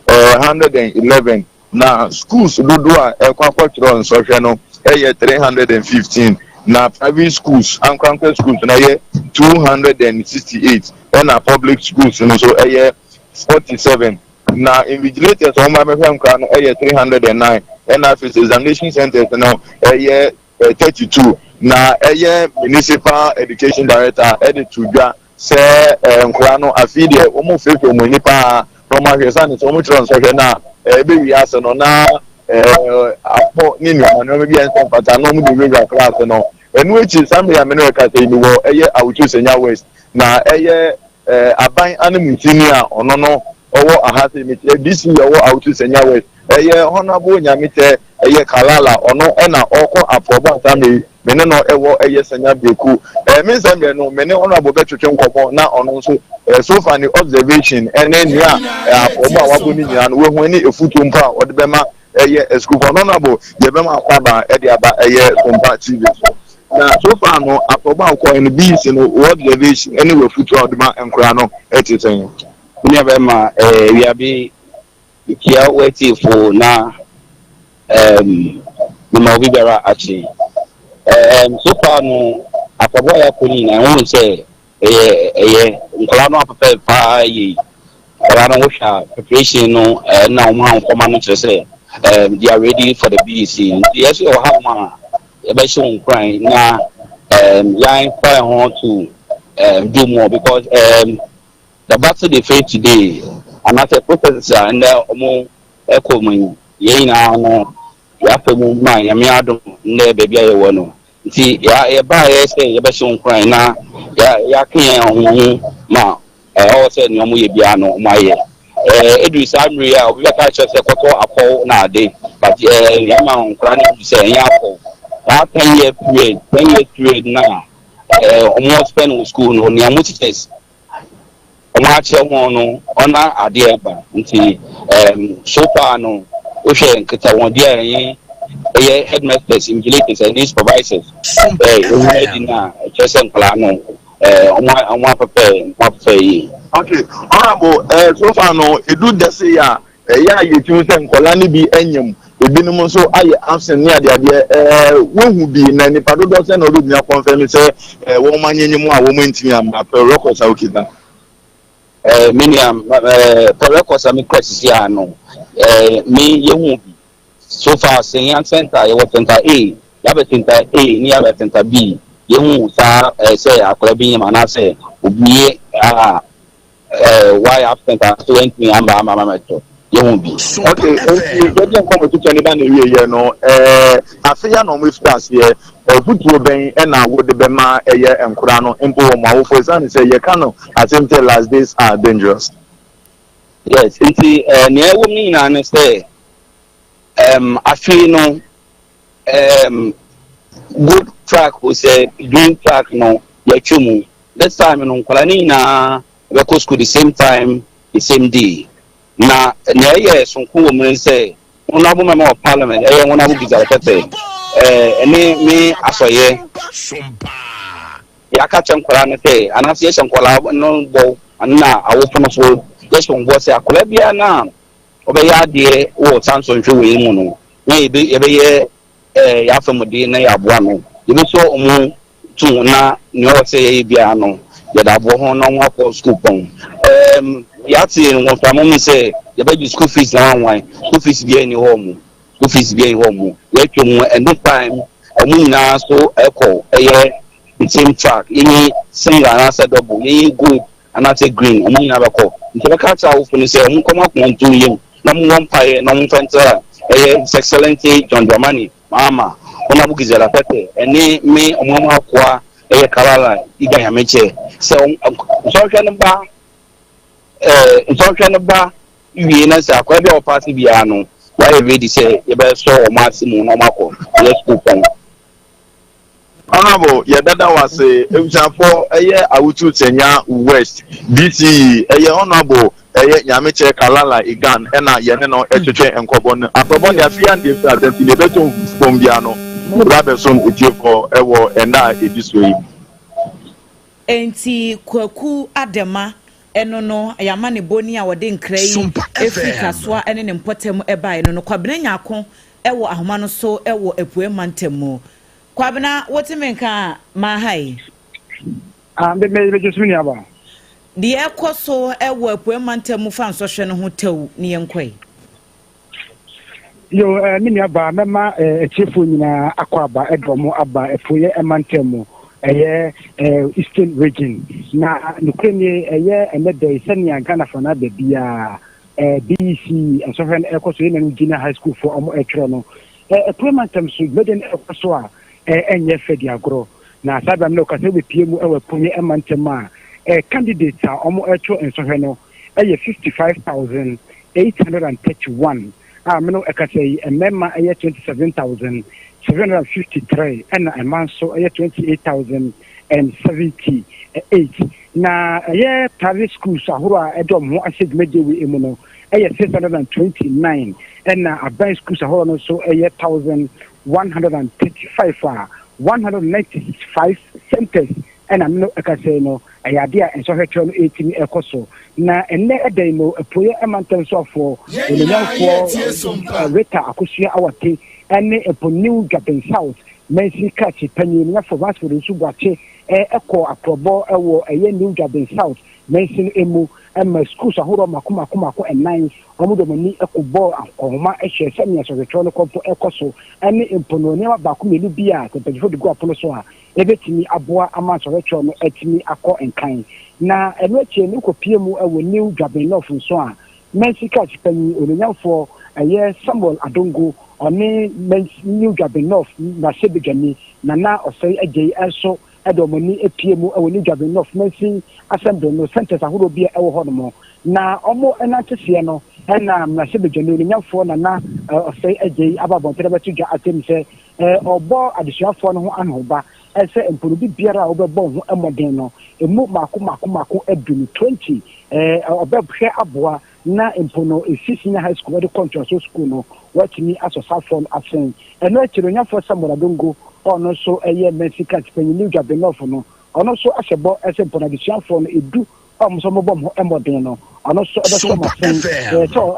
4,111. Na schools dodoɔ a ɛkɔ akɔtwerɛ nsɔhwɛ no yɛ 315, na private schools, ankorankora schools no yɛ 268, ɛna public schools no nso yɛ 47. Na invigilators a wɔn ba bɛhwɛ nkwadaa no yɛ 309, ɛna afei nso examination centers no yɛ 32. Na ɛyɛ municipal education director de to dwa Sɛ nkwadaa no, afei deɛ wɔfeefee wɔn ani paa na wɔahwɛ, ɛsiane sɛ wɔtwerɛ nsɔhwɛ no a, ɛbɛwie ase no na apɔ ne nneɛma nneɛma bi a ɛnsɛ mfata na wɔde wurawura klaase no. Ɛno akyi, saa mmerɛ yi a me ne wo rekasa yi, mewɔ ɛyɛ Awutu Senya West, na ɛyɛ aban ananmusini a ɔno no ɔwɔ aha sei, mekyerɛ DC a ɔwɔ Awutu Senya West, ɛyɛ Honourable Nyamekyɛ, ɛyɛ Kalala, ɔno na ɔrekɔ aprɔbɔ a saa mmerɛ yi me ne no wɔ ɛyɛ Sanya Breku. Ɛɛ me nsɛm deɛ no, me ne Honourable bɛtwetwe nkɔmmɔ na ɔno nso ɛɛ so far ne observation ɛne nea ɛɛ aprɔbɔ a wabɔ ne nyinaa no wahu ɛne afutuo mpo a ɔde bɛma ɛyɛ asukuufoɔ no. Honourable, yɛbɛma akwaaba ɛde aba ɛyɛ Sompa TV so. Na so far no aprɔbɔ a wokɔɛ no, BEC no, wo observation ɛne w'afutuo a wode ma nkoraa no ɛte sɛn? Me nua bɛrima, ɛɛ Wiabe Mekyia w'atiefo na um, mema obi biara akye. Um, so far no, afɔbɔ a yɛakɔ no nyinaa, wohu sɛ ɛyɛ ɛyɛ nkwadaa no apɛpɛ paa yie. Nkwadaa no wohwɛ a preparation no na wɔn ahofama no kyerɛ sɛ um, they are ready for the BEC. Nti yɛn nso yɛwɔ ha nom a yɛbɛhyɛ wɔn nkuran na um, yɛn fa yɛn ho to um, do more because um, The battle they face today anaasɛ processes a ndɛ ɔmo ɛkɔ mu yi, yɛn nyinaa no yɛafa mu ma Nyame adom ndɛ baabi a yɛwɔ no. Nti yɛbaeɛ sɛ yɛbɛhyɛ wo nkuran na yɛaka yɛn ho ho ma ɔwɔ sɛ nea ɔmo yɛ biara no ɔmo ayɛ. Ɛduru saa mmere yi a obi bɛka akyerɛ sɛ kɔtɔ apɔw na ade but yɛama nkwadaa no hu sɛ ɛnyɛ apɔw. Saa 10 year period, 10 year period no a ɔmo spend wɔ school no, nea ɔmo teachers wɔn akyerɛ wɔn no ɔna adeɛ ba. Nti so far no, wohwɛ nkitahodie a ɛyɛ ɛyɛ headmasters, invigilators ɛne supervisors ɛwɔ adi no a, ɛkyerɛ sɛ nkwadaa no wɔn apɛpɛ yie. Okay, honourable, so far no edu dɛse yi a ɛyɛ a yɛtumi sɛ nkwadaa no bi anyam, ebinom nso ayɛ absent ne adeadeɛ. Wohu bi na nipa dodoɔ sɛ na ɔbɛtumi akɔnfɛn sɛ wɔn anyanyam a wɔn ntumi amma pɛ records a okita? Me nua, pɛ records a mekura sisi a no, me yɛhu bi so far sɛ center yɛwɔ center A, yɛabɛ center A ne yɛabɛ center B, yɛhu saa sɛ akwadaa bi nyam anaasɛ obi a wayɛ absent a so wɔntumi amba ama ama mɛtɔ, yɛhu bi. Okay, nti yɛde nkɔmɔ twitwa ne ba na ewie yɛ no, afe ya na wɔn efiri aseɛ, afutuo bɛn ɛna wɔde bɛma ɛyɛ nkora no mpo wɔn awofo, esan sɛ yɛka no asɛm sɛ last days are dangerous? Yes, nti nea ɛwɔ mu no nyinaa ne sɛ afei no good track o sɛ green track no yɛatwa mu. This time no, nkwadaa no nyinaa bɛkɔ school the same time, the same day. Na nea ɛyɛ sonko wɔ mu ne sɛ honourable member of parliament, ɛyɛ Honourable Gizare Pɛpɛ, ɛne me asɔyɛ yɛaka kyerɛ nkwadaa no sɛ anaasɛ yɛhyɛ nkwadaa no bɔ na awofo no so yɛhyɛ wɔn bɔ sɛ akwadaa biara na ɔbɛyɛ adeɛ wɔ saa nsɔnhwɛ wɔ yi mu no na yɛbɛyɛ yɛafɛmuden na yɛaboa no, yɛbɛsɔ ɔmo to na nea ɔwɔ sɛ yɛyɛ biara no yɛde aboɔ ho na ɔmo akɔ school pɔn. Yɛate wɔn mframa mu sɛ yɛbɛgye school fees na wanwan school fees biara ni hɔ mu, school fees biara ni hɔ mu yɛatwa mu. And this time ɔmo nyinaa so ɛkɔ ɛyɛ the same track, yɛnyi single anaasɛ double, yɛnyi gold anaasɛ green, ɔmo nyinaa bɛkɔ. Nti yɛbɛka akyerɛ awofo no sɛ wɔn nkɔ wɔn akoma nto wɔn yam na wɔmmɔ mpaeɛ na wɔmfa ntra ɛyɛ His Excellency John Dramani Mahama, Honourable Gizella Pɛpɛ ɛne me ɔman mu akoa ɛyɛ Kalala Iga Nyamekyɛ sɛ nsɔhwɛ no ba ɛɛ nsɔhwɛ no ba wie na sɛ akwadaa bi a ɔpaase biara no wɔayɛ ready sɛ yɛbɛsɔ wɔn ase mu na wɔn akɔ yɛ sukuu pɔn. Honourable yɛbɛda wo ase. Abusuafoɔ ɛyɛ Awutu Senya West DCE ɛyɛ Honourable ɛyɛ Nyamekyɛ Kalala Igan ɛna yɛne no ɛtwetwe nkɔbɔ no afrɛbɔ deɛ afei andeɛ firi asɛm nti deɛ ɛbɛto fam biara no yɛbɛ abɛsom atiefoɔ ɛwɔ ɛnna a ɛdi soɔ yi mu. Enti Kwaku Adema ɛno no y'amanebɔni a ɔde nkra yi firi Kasoa ne ne mpɔtam baeɛ no no Kwabena Nyarko wɔ ahoma no so wɔ Apueɛ Mantam mu. Kwabena wote me nka a maha yi? Ah, me me me me nuaba. Deɛ ɛkɔ so wɔ Apueɛ Mantam mu fa nsɔhwɛ no ho tɛw ne yɛnkɔ yi. Yo, eh, me nuabaa, mɛma eh, atiefoɔ nyinaa akɔ aba de wɔn aba Apueeɛ mantam mu, ɛyɛ eh, Eastern Region. Na nokorɛ nie, ɛyɛ ɛnɛ da yi sɛnea Ghana fa no aba biara, eh, BEC nsɔhwɛ no ɛrekɔ so, yɛn nuanom junior high school foɔ wɔn ɛretwerɛ no. Eh, Apueeɛ mantam so dwumadie no ɛrekɔ so a, eh, ɛnyɛ fɛ di agorɔ. Na saa berɛ a me ne wo kasa yi, wobɛpue mu wɔ Apueeɛ mantam a, eh, candidates a wɔn ɛretwerɛ nsɔhwɛ no, yɛ 55,831 a me ne wo ɛkasa yi, mmarima yɛ 27,753 ɛna mmaa nso yɛ 28,078. Na ɛyɛ private schools ahorow a ɛde wɔn ho ahyɛ dwumadie wei mu no yɛ 629 ɛna aban schools ahorow no nso yɛ 1,135 a 195 centers Ɛna me no ɛka sei no, ɛyɛ adeɛ a nsɔhwɛ kyerɛ no ɛretumi ɛrekɔ so. Na ɛnnɛ da yi no, Apueeɛ Mantam Soafoɔ, Yɛn nyinaa Onuonyamfoɔ yɛretie Sompa. Rita Akosua Awate ɛne mpo New Dwabin South Mansin Krakye Panyin, Onuonyamfoɔ Ransford Nsu Boakye ɛkɔɔ akorɔbɔ wɔ ɛyɛ New Dwabin South Mansin mu ma schools ahoroɔ mako mako mako nnan, wɔn de wɔn ani kɔbɔɔ akɔnhoma hwɛɛ sɛnea nsɔhwɛkyerɛ no kɔ mpo ɛrekɔ so ɛne mpo no nneɛma baako mmienu bi a sɛ mpanyinfoɔ de gu apono so a ebetumi aboa ama nsɔhwɛkyerɛw no atumi akɔ nkan. Na ɛno akyiri no, wokɔpue mu wɔ New Dwabin North nso a, Mansi Krakye Panyin, Onuonyamfoɔ ɛyɛ Samuel Adongo, ɔne Mansi New Dwabin North mmarahyɛbadwani Nana Osei Adjei nso de wɔn ani apue mu wɔ New Dwabin North Mansin Assembly no centres ahoroɔ bi a ɛwɔ hɔnom. Na wɔn nanteseɛ no na mmarahyɛbadwani Onuonyamfoɔ Nana Osei Adjei aba abɔnten abɛto dwa atem sɛ Ɔbɔ adesuafoɔ no ho anohoba sɛ mpo no biribiara a wobɛbɔ wo ho mmɔden no, ɛmu mmaako mmaako mmaako aduonu, 20, ɔbɛhwɛ aboa na mpo no ɛfiri senior high school de kɔ ntoasoɔ sukuu no, woatumi asɔ saafoɔ no asen. Ɛno akyi no, Onyafoɔ Samuel Adongo a ɔno nso yɛ Mansin Krakye Panyin ne Dwabe North no, ɔno nso ahyɛ bɔ sɛ mpo no adesuafoɔ no ɛdu a wɔn nso wɔbɔ wɔn ho mmɔden no, ɔno nso bɛsɔ wɔn asen sɛ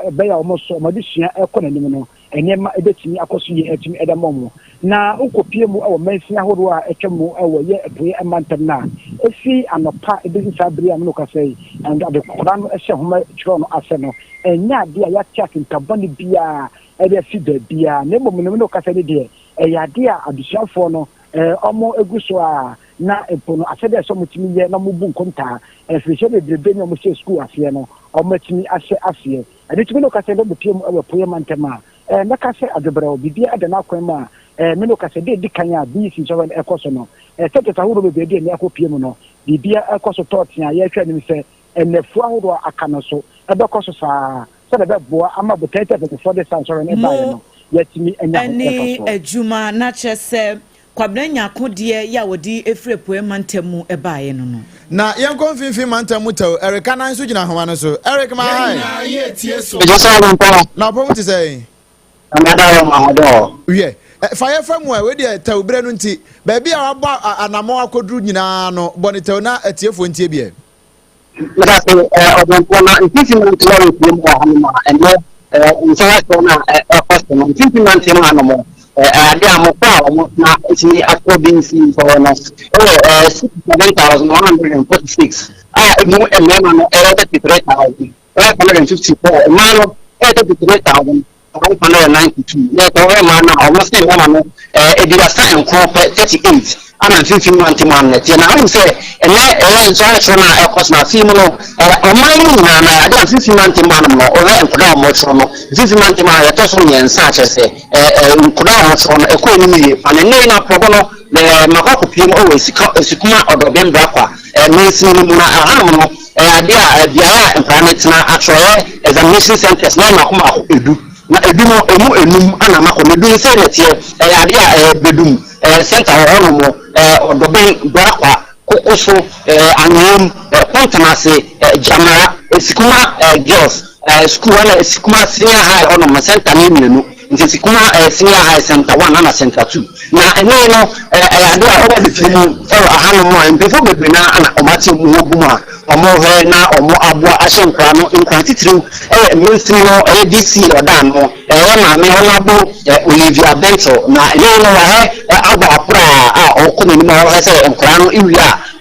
ɛbɛyɛ a wɔn nso wɔn adesua rekɔ n'anim no, nneɛma bɛtumi akɔ so yie atumi de ama wɔn. Na wokɔpue mu wɔ mansin ahodoɔ a atwa mu wɔ yɛ apueɛ mantam no a, ɛfiri anɔpa bɛsi saa bere a me ne wo kasa yi, adekora no hyɛ nwoma twerɛ no ase no, ɛnyɛ adeɛ a yɛate atenka bɔne biara de afi baabiara, na mmom no me ne wo kasa yi deɛ, ɛyɛ adeɛ a adesuafoɔ no wɔgu so a na mpo no asɛdeɛ a ɛsɛ sɛ wɔtumi yɛ na wɔbu nkontaa mfirihyia bebrebe ne wɔhyɛɛ sukuu aseɛ no, wɔatumi ahyɛ aseɛ. Ɛno nti me ne wo kasa yi bɛbɛpue mu wɔ apueɛ mantam a, eh, mɛka sɛ adwebrɛw, biribiara da n'akwan mu a, eh, me ne wo kasa yi, da ɛdi kan a BEC nsɔhwɛ no ɛkɔ so no, eh, centres ahodoɔ bebree de ani akɔpue mu no, biribiara ɛkɔ so tɔɔtee a yɛrehwɛ anim sɛ nnafua ahodoɔ a aka no nso ɛbɛkɔ so saa ara sɛdeɛ ɛbɛboa ama botaeɛ nti a mpanimfoɔ de saa nsɔhwɛ no baeɛ Mo no, yɛatumi anya ho ne mfasoɔ. adwuma na kyerɛ sɛ Kwabena Nyarko deɛ yɛ a wɔde firi Apueɛ mantam mu baeɛ no no. Na yɛnkɔ mfimfini mantam mu tɛw. Eric Anan nso gyina ahoma no so. Eric, ma Yɛn hi. nyinaa yɛretie so. Megye sɛ ɔde mpa. Na ɔpɔ mu te sɛn? Na mada wɔ ma ahoɔden wɔ hɔ. Wiɛ, fa yɛ fa mu ɛ, wei deɛ tɛw berɛ no nti, baabi a wabɔ anammɔn akɔduru nyinaa no, bɔ no tɛw na atiefoɔ ntie bi ɛ. Meda ase, ɔbenfoɔ. Na mfimfini mantam a wɔpue mu wɔ hanom a ɛnnɛ nsɔhwɛsoɔ no a ɛkɔ so no, mfimfini mantam hanom adeɛ a mmɔfra a wɔtena tumi akɔ BEC nsɔhwɛ no yɛ 67,146 a ɛmu mmarima no yɛ 33,554, mmaa no yɛ 33,000. Wɔn nkwa no yɛ 92, na ɛkɔhwɛ mmaa no a, wɔn sen mmarima no 39 pɛ, 38. Ana mfimfini mantam ano na ɛteɛ. Na wonim sɛ ɛnnɛ ɛyɛ nsɔhwɛ no a ɛkɔ so no, afei mu no, ɔman no nyinaa no, adeɛ a mfimfini mantam hanom no, wohwɛ nkwadaa a wɔtwerɛ no, mfimfini mantam ha yɛtɔ so mmiɛnsa a kyerɛ sɛ nkwadaa a wɔtwerɛ no ɛkɔ anim yie pa. Na ɛnnɛ yi no aprɔbɔ no, makɔ akɔpie mu wɔ Asikuma Ɔdɔbɛn Brakwa mansini no mu, na ɛhanom no, ɛyɛ adeɛ a beaeɛ a nkwadaa no tena atwerɛeɛ examination centers no yɛ mmaako mmaako edu. Na edu no, emu enum na makɔ, na edu no sɛn na ɛteɛ, ɛyɛ adeɛ a ɛbɛdum. Eh, center wɔ hɔnom, eh, Ɔdɔbɛn, Brakwa, Koko so, eh, Anweam, eh, Kɔntenase, eh, Gyamera, Esikuma, eh, Girls, eh, School, ɛna Esikuma Senior High hɔnom no, center no yɛ mmienu. Nti Esikuma, eh, Senior High Center One ɛna Center Two. Na ɛno yi no, eh, ɛyɛ adeɛ a wɔba bɛpie mu ɛwɔ ahanom a mpanyinfoɔ bebree no ara na wɔn ate wɔn ho agu mu a wɔhwɛ na wɔn aboa ahyɛ nkwadaa no nkuran titiriw ɛyɛ mansini no ɛyɛ DC ɔda ano. Ɛyɛ maame Honourable Olivia Bentsil na yei no wahɛ abɔ akoraa a ɔkɔ n'anim a ɔhwɛ sɛ nkoraa no wie a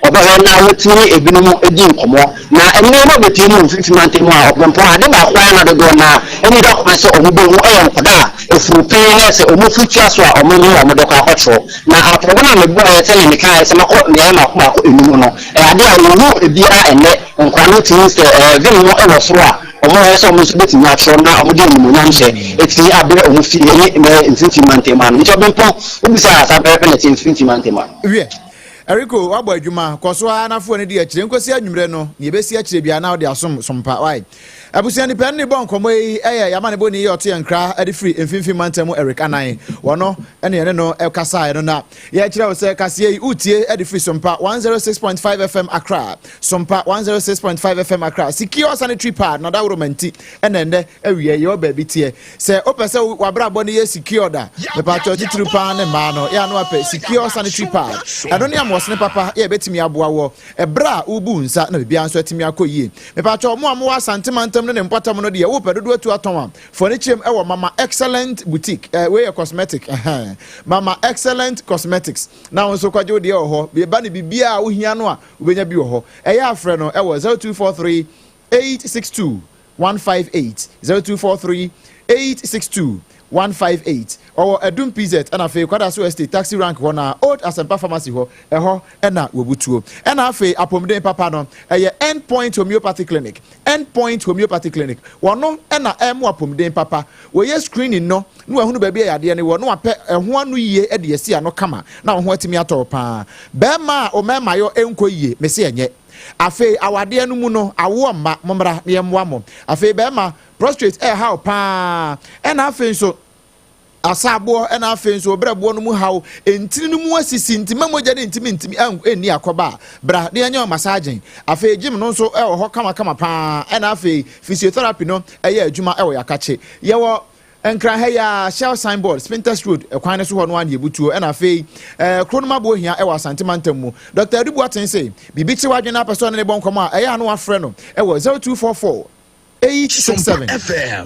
ɔbɛhwɛ na watumi ne ebinom adi nkɔmmɔ. Na nneɛma bɛpue mu mfimfini mantam mu a ɔbrempɔn ade baako ara na dodoɔ no ara ani da kwan sɛ wɔn bɛhu yɛ nkwadaa a ɛfuru pɛn na sɛ wɔn firi tua so a wɔn ne wɔn de kɔ akɔtwerɛ. Na aprɔbɔ no a mebuaeɛ sɛdeɛ mekaeɛ sɛ makɔ mmeaeɛ mmaako mmaako enum no ɛyɛ adeɛ a wɔnhu ebiara ɛnnɛ nkwadaa no tumi sɛ vim no wɔ soro a Wɔyɛ sɛ wɔn nso bɛtumi atwerɛ na wɔde animuonyamhyɛ atumi abrɛ wɔn fie ne ne mfimfini mantam ano. Nti Ɔbempɔn, wobisaa saa pɛpɛpɛ na ɛteɛ mfimfini mantam ano. Wiɛ, Eriko, woabɔ adwuma. Kɔ so ara na fa w'ani di akyire nkosi anwummere no. Nea ebesi akyire biara na wode asom som pa. Wae. Abusua nipa ne bɔ nkɔmmɔ yi yɛ y'amanebɔni yi a ɔto yɛn nkra de firi Mfimfini Mantam mu Eric Anan. Wɔno ne yɛne no kasaeɛ no na yɛrekyerɛ wo sɛ kaseɛ yi wotie de firi Sompa 106.5 FM Accra. Sompa 106.5 FM Accra, Secure Sanitary Pad na daworo manti ɛna ɛndɛ awia yi yɛwɔ baabi teɛ. Sɛ wopɛ sɛ w'abrabɔ no yɛ secured a, mepatwɔ titiriw paa ne mmaa no, yɛ a na wapɛ Secure Sanitary Pad. Ɛno ne amoɔsene papa yɛ ɛbɛtumi aboa wɔ ɛberɛ a wobu nsa na biribiara nso atumi akɔ yie. Mepatwɔ mo a mowɔ Asante mantam no ne mpɔtam no deɛ wopɛ dodoɔ atu atɔn a, fa w'ani kyerɛm ɛwɔ Mama Excellent Boutique. Eh, wei yɛ cosmetic, ɛhɛn. Mama Excellent Cosmetics. Na wo nso kɔgye wo deɛ wɔ hɔ. Ɛba ne biribiara a wohia no a, Wobɛnya bi wɔ hɔ. Ɛyɛ a frɛ no wɔ 0243 862 158, 0243 862 158. Ɔwɔ Adum PZ ɛna afei Kwadaso Estate Taxi Rank hɔ no ara, Old Asɛmpa Pharmacy hɔ, ɛhɔ na wɔbutuo. Ɛna afei apɔmuden papa no, ɛyɛ End Point Homeopathy Clinic, End Point Homeopathy Clinic. Wɔno na ɛmo apɔmuden papa. Wɔyɛ screening no na wahunu baabi a yadeɛ no wɔ na wapɛ ɛho ano yie de asi ano kama na wo ho atumi atɔ wo paa. Bɛɛma a wo mɛɛmayɔ nkɔ yie, mese ɛnyɛ. Afei awadeɛ no mu no, awoɔ mma, mommra na yɛmmoa mo. Afei bɛɛma, prostrate ɛɛha wo paa. Ɛna afei nso, asaaboɔ, ɛna afei nso wo brɛboɔ no mu haw, ntini no mu asisi nti ma mogya no ntumi ntumi ɛnni akɔba a, bra na yɛnyɛ wo massaging. Afei gym no nso ɛwɔ hɔ kamakama paa. Ɛna afei physiotherapy no ɛyɛ adwuma ɛwɔ Yakakye. Yɛwɔ Nkran ha yi ara, Shell sign board, Spintex Road kwan no so hɔ no ara na yɛbutuo. Ɛna afei eh, kuro no mu aboɔ hia ɛwɔ Asante mantam mu. Dr. Adu Boateng se, biribi kye w'adwene na apɛ sɛ ɔne ne bɔ nkɔmmɔ a, ɛyɛ a na wafrɛ no ɛwɔ 0244 867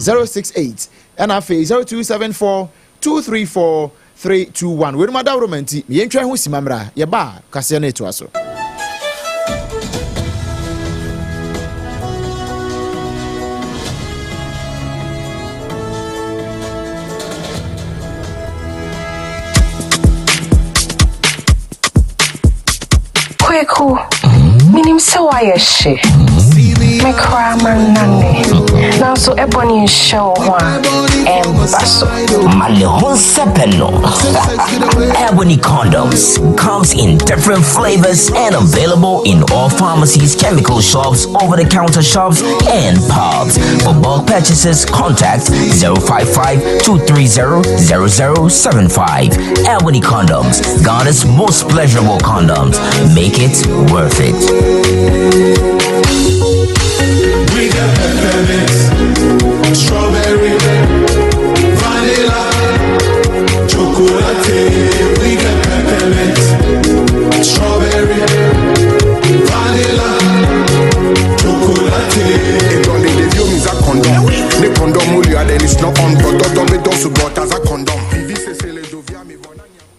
068 ɛna afei 0274 234 321. Weinom adaworoma nti, ma yɛntwa ho sima mmra. Yɛba a, kaseɛ no retoa so. Kweku, minim sɛ woayɛ hye. Me koraa mannane. Nanso ɛbɔne nhyɛ wo ho a, ɛmba so. Ma ne ho nsɛpɛ no. Ebony condoms comes in different flavors and available in all pharmacies, chemical shops, over-the-counter shops, and pubs. For bulk purchases, contact 055-230-0075. Ebony condoms, Ghana's most pleasurable condoms. Make it worth it. We got peppermint, strawberry, vanilla, chocolate. We got peppermint, strawberry, vanilla, chocolate. Ne condom, then it's not on, but don't be done, so but as a condom.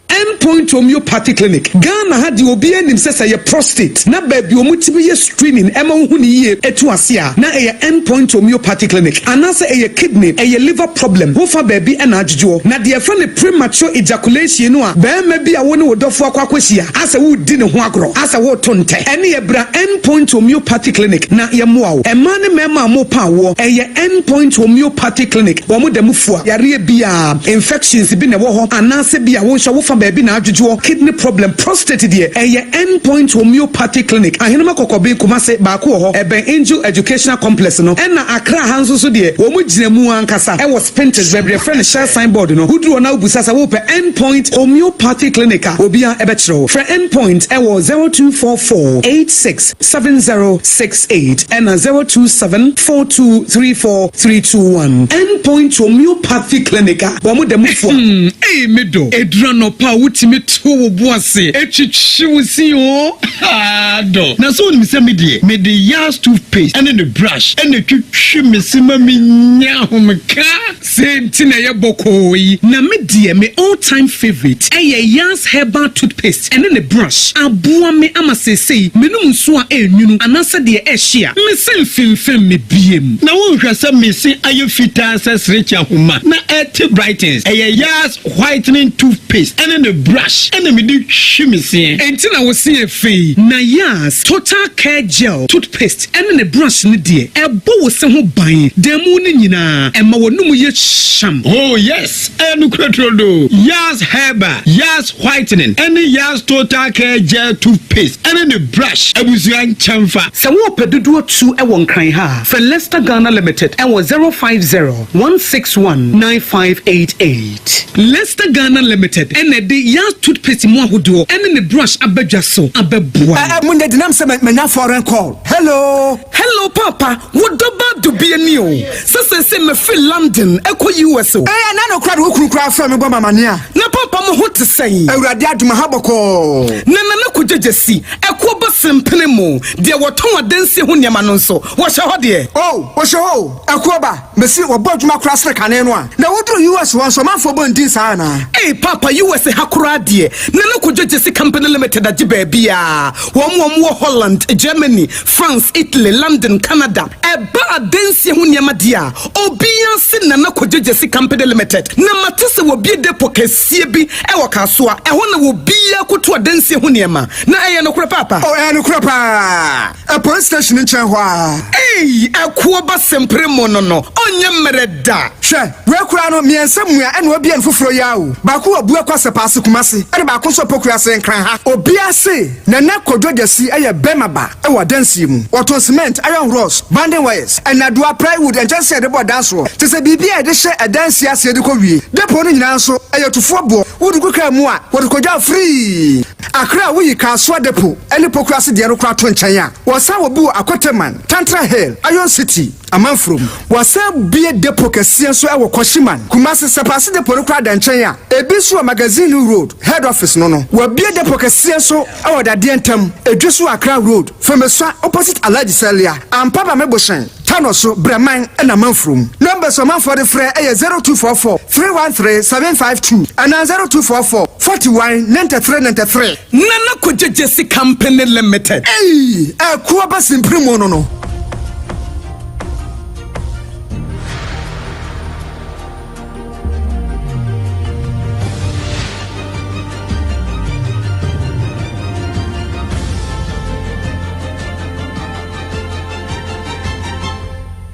Endpoint Homeopathy. Homeopathy Clinic. Ghana ha deɛ obiara nim sɛ sɛ ɛyɛ prostate na baabi a wɔtumi yɛ screening ɛma wohu no yie ɛtu ase a na ɛyɛ End Point Homeopathy Clinic anaasɛ ɛyɛ kidney, ɛyɛ liver problem, wofa baabi na adwodwoɔ. Na deɛ yɛfrɛ no premature ejaculation no a barima bi a wo ne wo dɔfoɔ akɔ akɔhyia asɛ woredi ne ho agorɔ asɛ woreto ntɛ ɛneɛ bra End Point Homeopathy Clinic na yɛmmoa wo. Mmaa ne mmarima a mopa awoɔ ɛyɛ End Point Homeopathy Clinic wɔn da mu fua yareɛ biara, infections bi na ɛwɔ hɔ anaasɛ bi a wo nso wofa baabi na adwodwoɔ, kidney problem, prostate deɛ ɛyɛ End Point Homeopathy Clinic, Ahenema Kɔkɔben, Kumase, baako wɔ hɔ ɛbɛn Angel Educational Complex no, ɛna Accra ha nso so deɛ wɔn gyina mu ankasa ɛwɔ Spintex baabi yɛfrɛ no Shell sign board no, woduru hɔ na wobisa sɛ wopɛ End Point Homeopathy Clinic a obiara ɛbɛkyerɛ wo. Frɛ End Point ɛwɔ 0244 86 7068 ɛna 027 42 34 321. End Point Homeopathy Clinic a wɔn da mu fua. Hmm, ei me dɔ, ɛduru anɔpa a wotumi to wo bo ase twitwi wo se oo, haa dɔ. Na sɛ wonim sɛ me deɛ, mede Yas toothpaste ne ne brush na ɛtwitwi me se ma menya ahomeka. Sei nti na ɛyɛ bɔkɔɔ yi. Na me deɛ me all time favourite ɛyɛ Yas herbal toothpaste ɛne ne brush. Aboa me ama seesei menom nsuo a ɛnwunu anaasɛ deɛ ɛhye a, me se mfemfem me biem. Na wonhwɛ sɛ me se ayɛ fitaa sɛ serekye ahoma na ɛte brightens. Ɛyɛ Yas whitening toothpaste ɛne ne brush ɛna mede twi me seɛ. Enti na wo se yɛ fɛ yi. Na Yas total care gel toothpaste ɛne ne brush no deɛ, ɛbɔ wo se ho ban da mu no nyinaa, ɛma w'anum yɛ hyam. Oh yes, ɛyɛ nokorɛ turodoo. Yas Herbal, Yas Whitening ɛne Yas Total Care Gel Toothpaste ɛne ne brush abusua nkyɛnfa. Sɛ worepɛ dodoɔ tu wɔ Nkran ha a, frɛ Lester Ghana Limited wɔ 050 161 9588. Lester Ghana Limited na ɛde Yas Toothpaste mu ahodoɔ ne ne brush aba dwa so abɛboa wo. Mo nyɛ denam sɛ manya foreign call. Hello. Hello paapa, wo dɔ ba dubia ni o. Sɛ seesei mafiri London kɔ US o. Ɛɛ ɛna no koraa de wo kunu koraa frɛ me bɔ me amaneɛ a. Na paapa mo ho te sɛn? Awurade adom aha bɔkɔɔ. Na Nana Kwadwo Gyasi, ɛkoɔ ba sempene mo, deɛ wɔtɔn adansie ho nneɛma no nso, wɔhyɛ hɔ deɛ? Oh, wɔhyɛ hɔ o, ɛkoɔ ba. Mese wɔbɔ adwuma koraa sene kane no a. Na woduru US hɔ nso ɔmanfoɔ bɔ ndin saa anaa? Ei paapa US ha koraa deɛ Nana Kojo Gyasi Company Limited agye baabiaa, wɔn wɔn wɔ Holland, Germany, France, Italy, London, Canada. Ɛba adansie ho nneɛma deɛ a, obiaa se Nana Kojo Gyasi Company Limited. Na mate sɛ wɔbue depot kɛseɛ bi wɔ Kasoa, ɛhɔ na obiaa kɔtu adansie ho nneɛma. Na ɛyɛ nokorɛ paapa? Oh ɛyɛ nokorɛ paa. Police station nkyɛn hɔ ara. Ei ɛkoɔ ba sempere mo no no ɔnyɛ mmerɛ da. Hwɛ, wei koraa no, mmiɛnsa mua ɛna wabue no foforɔ yi ara o. Baako wɔ Buakwa Sɛpaase Kumasi ɛna baako nso wɔ Pokuase Nkran ha. Obiara se Nana Kwadwo Gyasi yɛ bɛrima ba wɔ adansie mu. Wɔtɔn cement, iron rods, bonding wires, nnadewa, plywood, nkyɛnsee a yɛde bɔ dan soɔ, kyerɛ sɛ biribi a yɛde hyɛ adansie aseɛ de kɔ wie. Depot no nyinaa nso, ɛyɛ tufoɔ boɔ. Wode gu kaa mu a, wɔde kɔdwa free. Accra a woyi Kasoa Depot ne Pokuase deɛ no koraa to nkyɛn a, wɔsan wɔ bi wɔ Akoteman, Tantra Hill, Iron City, Amanfurom. Wɔasan abue depot kɛseɛ nso wɔ Kwashiman, Kumasi. Sɛpaase Depot no koraa da nkyɛn a, ebi nso wɔ Magazine Road, Head Office no no. Wɔabue depot kɛseɛ nso wɔ Dadeɛ Ntam, Edweso Accra Road, Femesua opposite Alhaji Salia, Ampaba Mebohyɛn. Tano so, Brɛman na Manfurom. Numbers a ɔmanfoɔ de frɛ yɛ 0244 313 752 anaa 0244 41 93 93. Nana Kwadwo Gyasi Company Limited. Ei! Ɛko aba simpiri mu no no.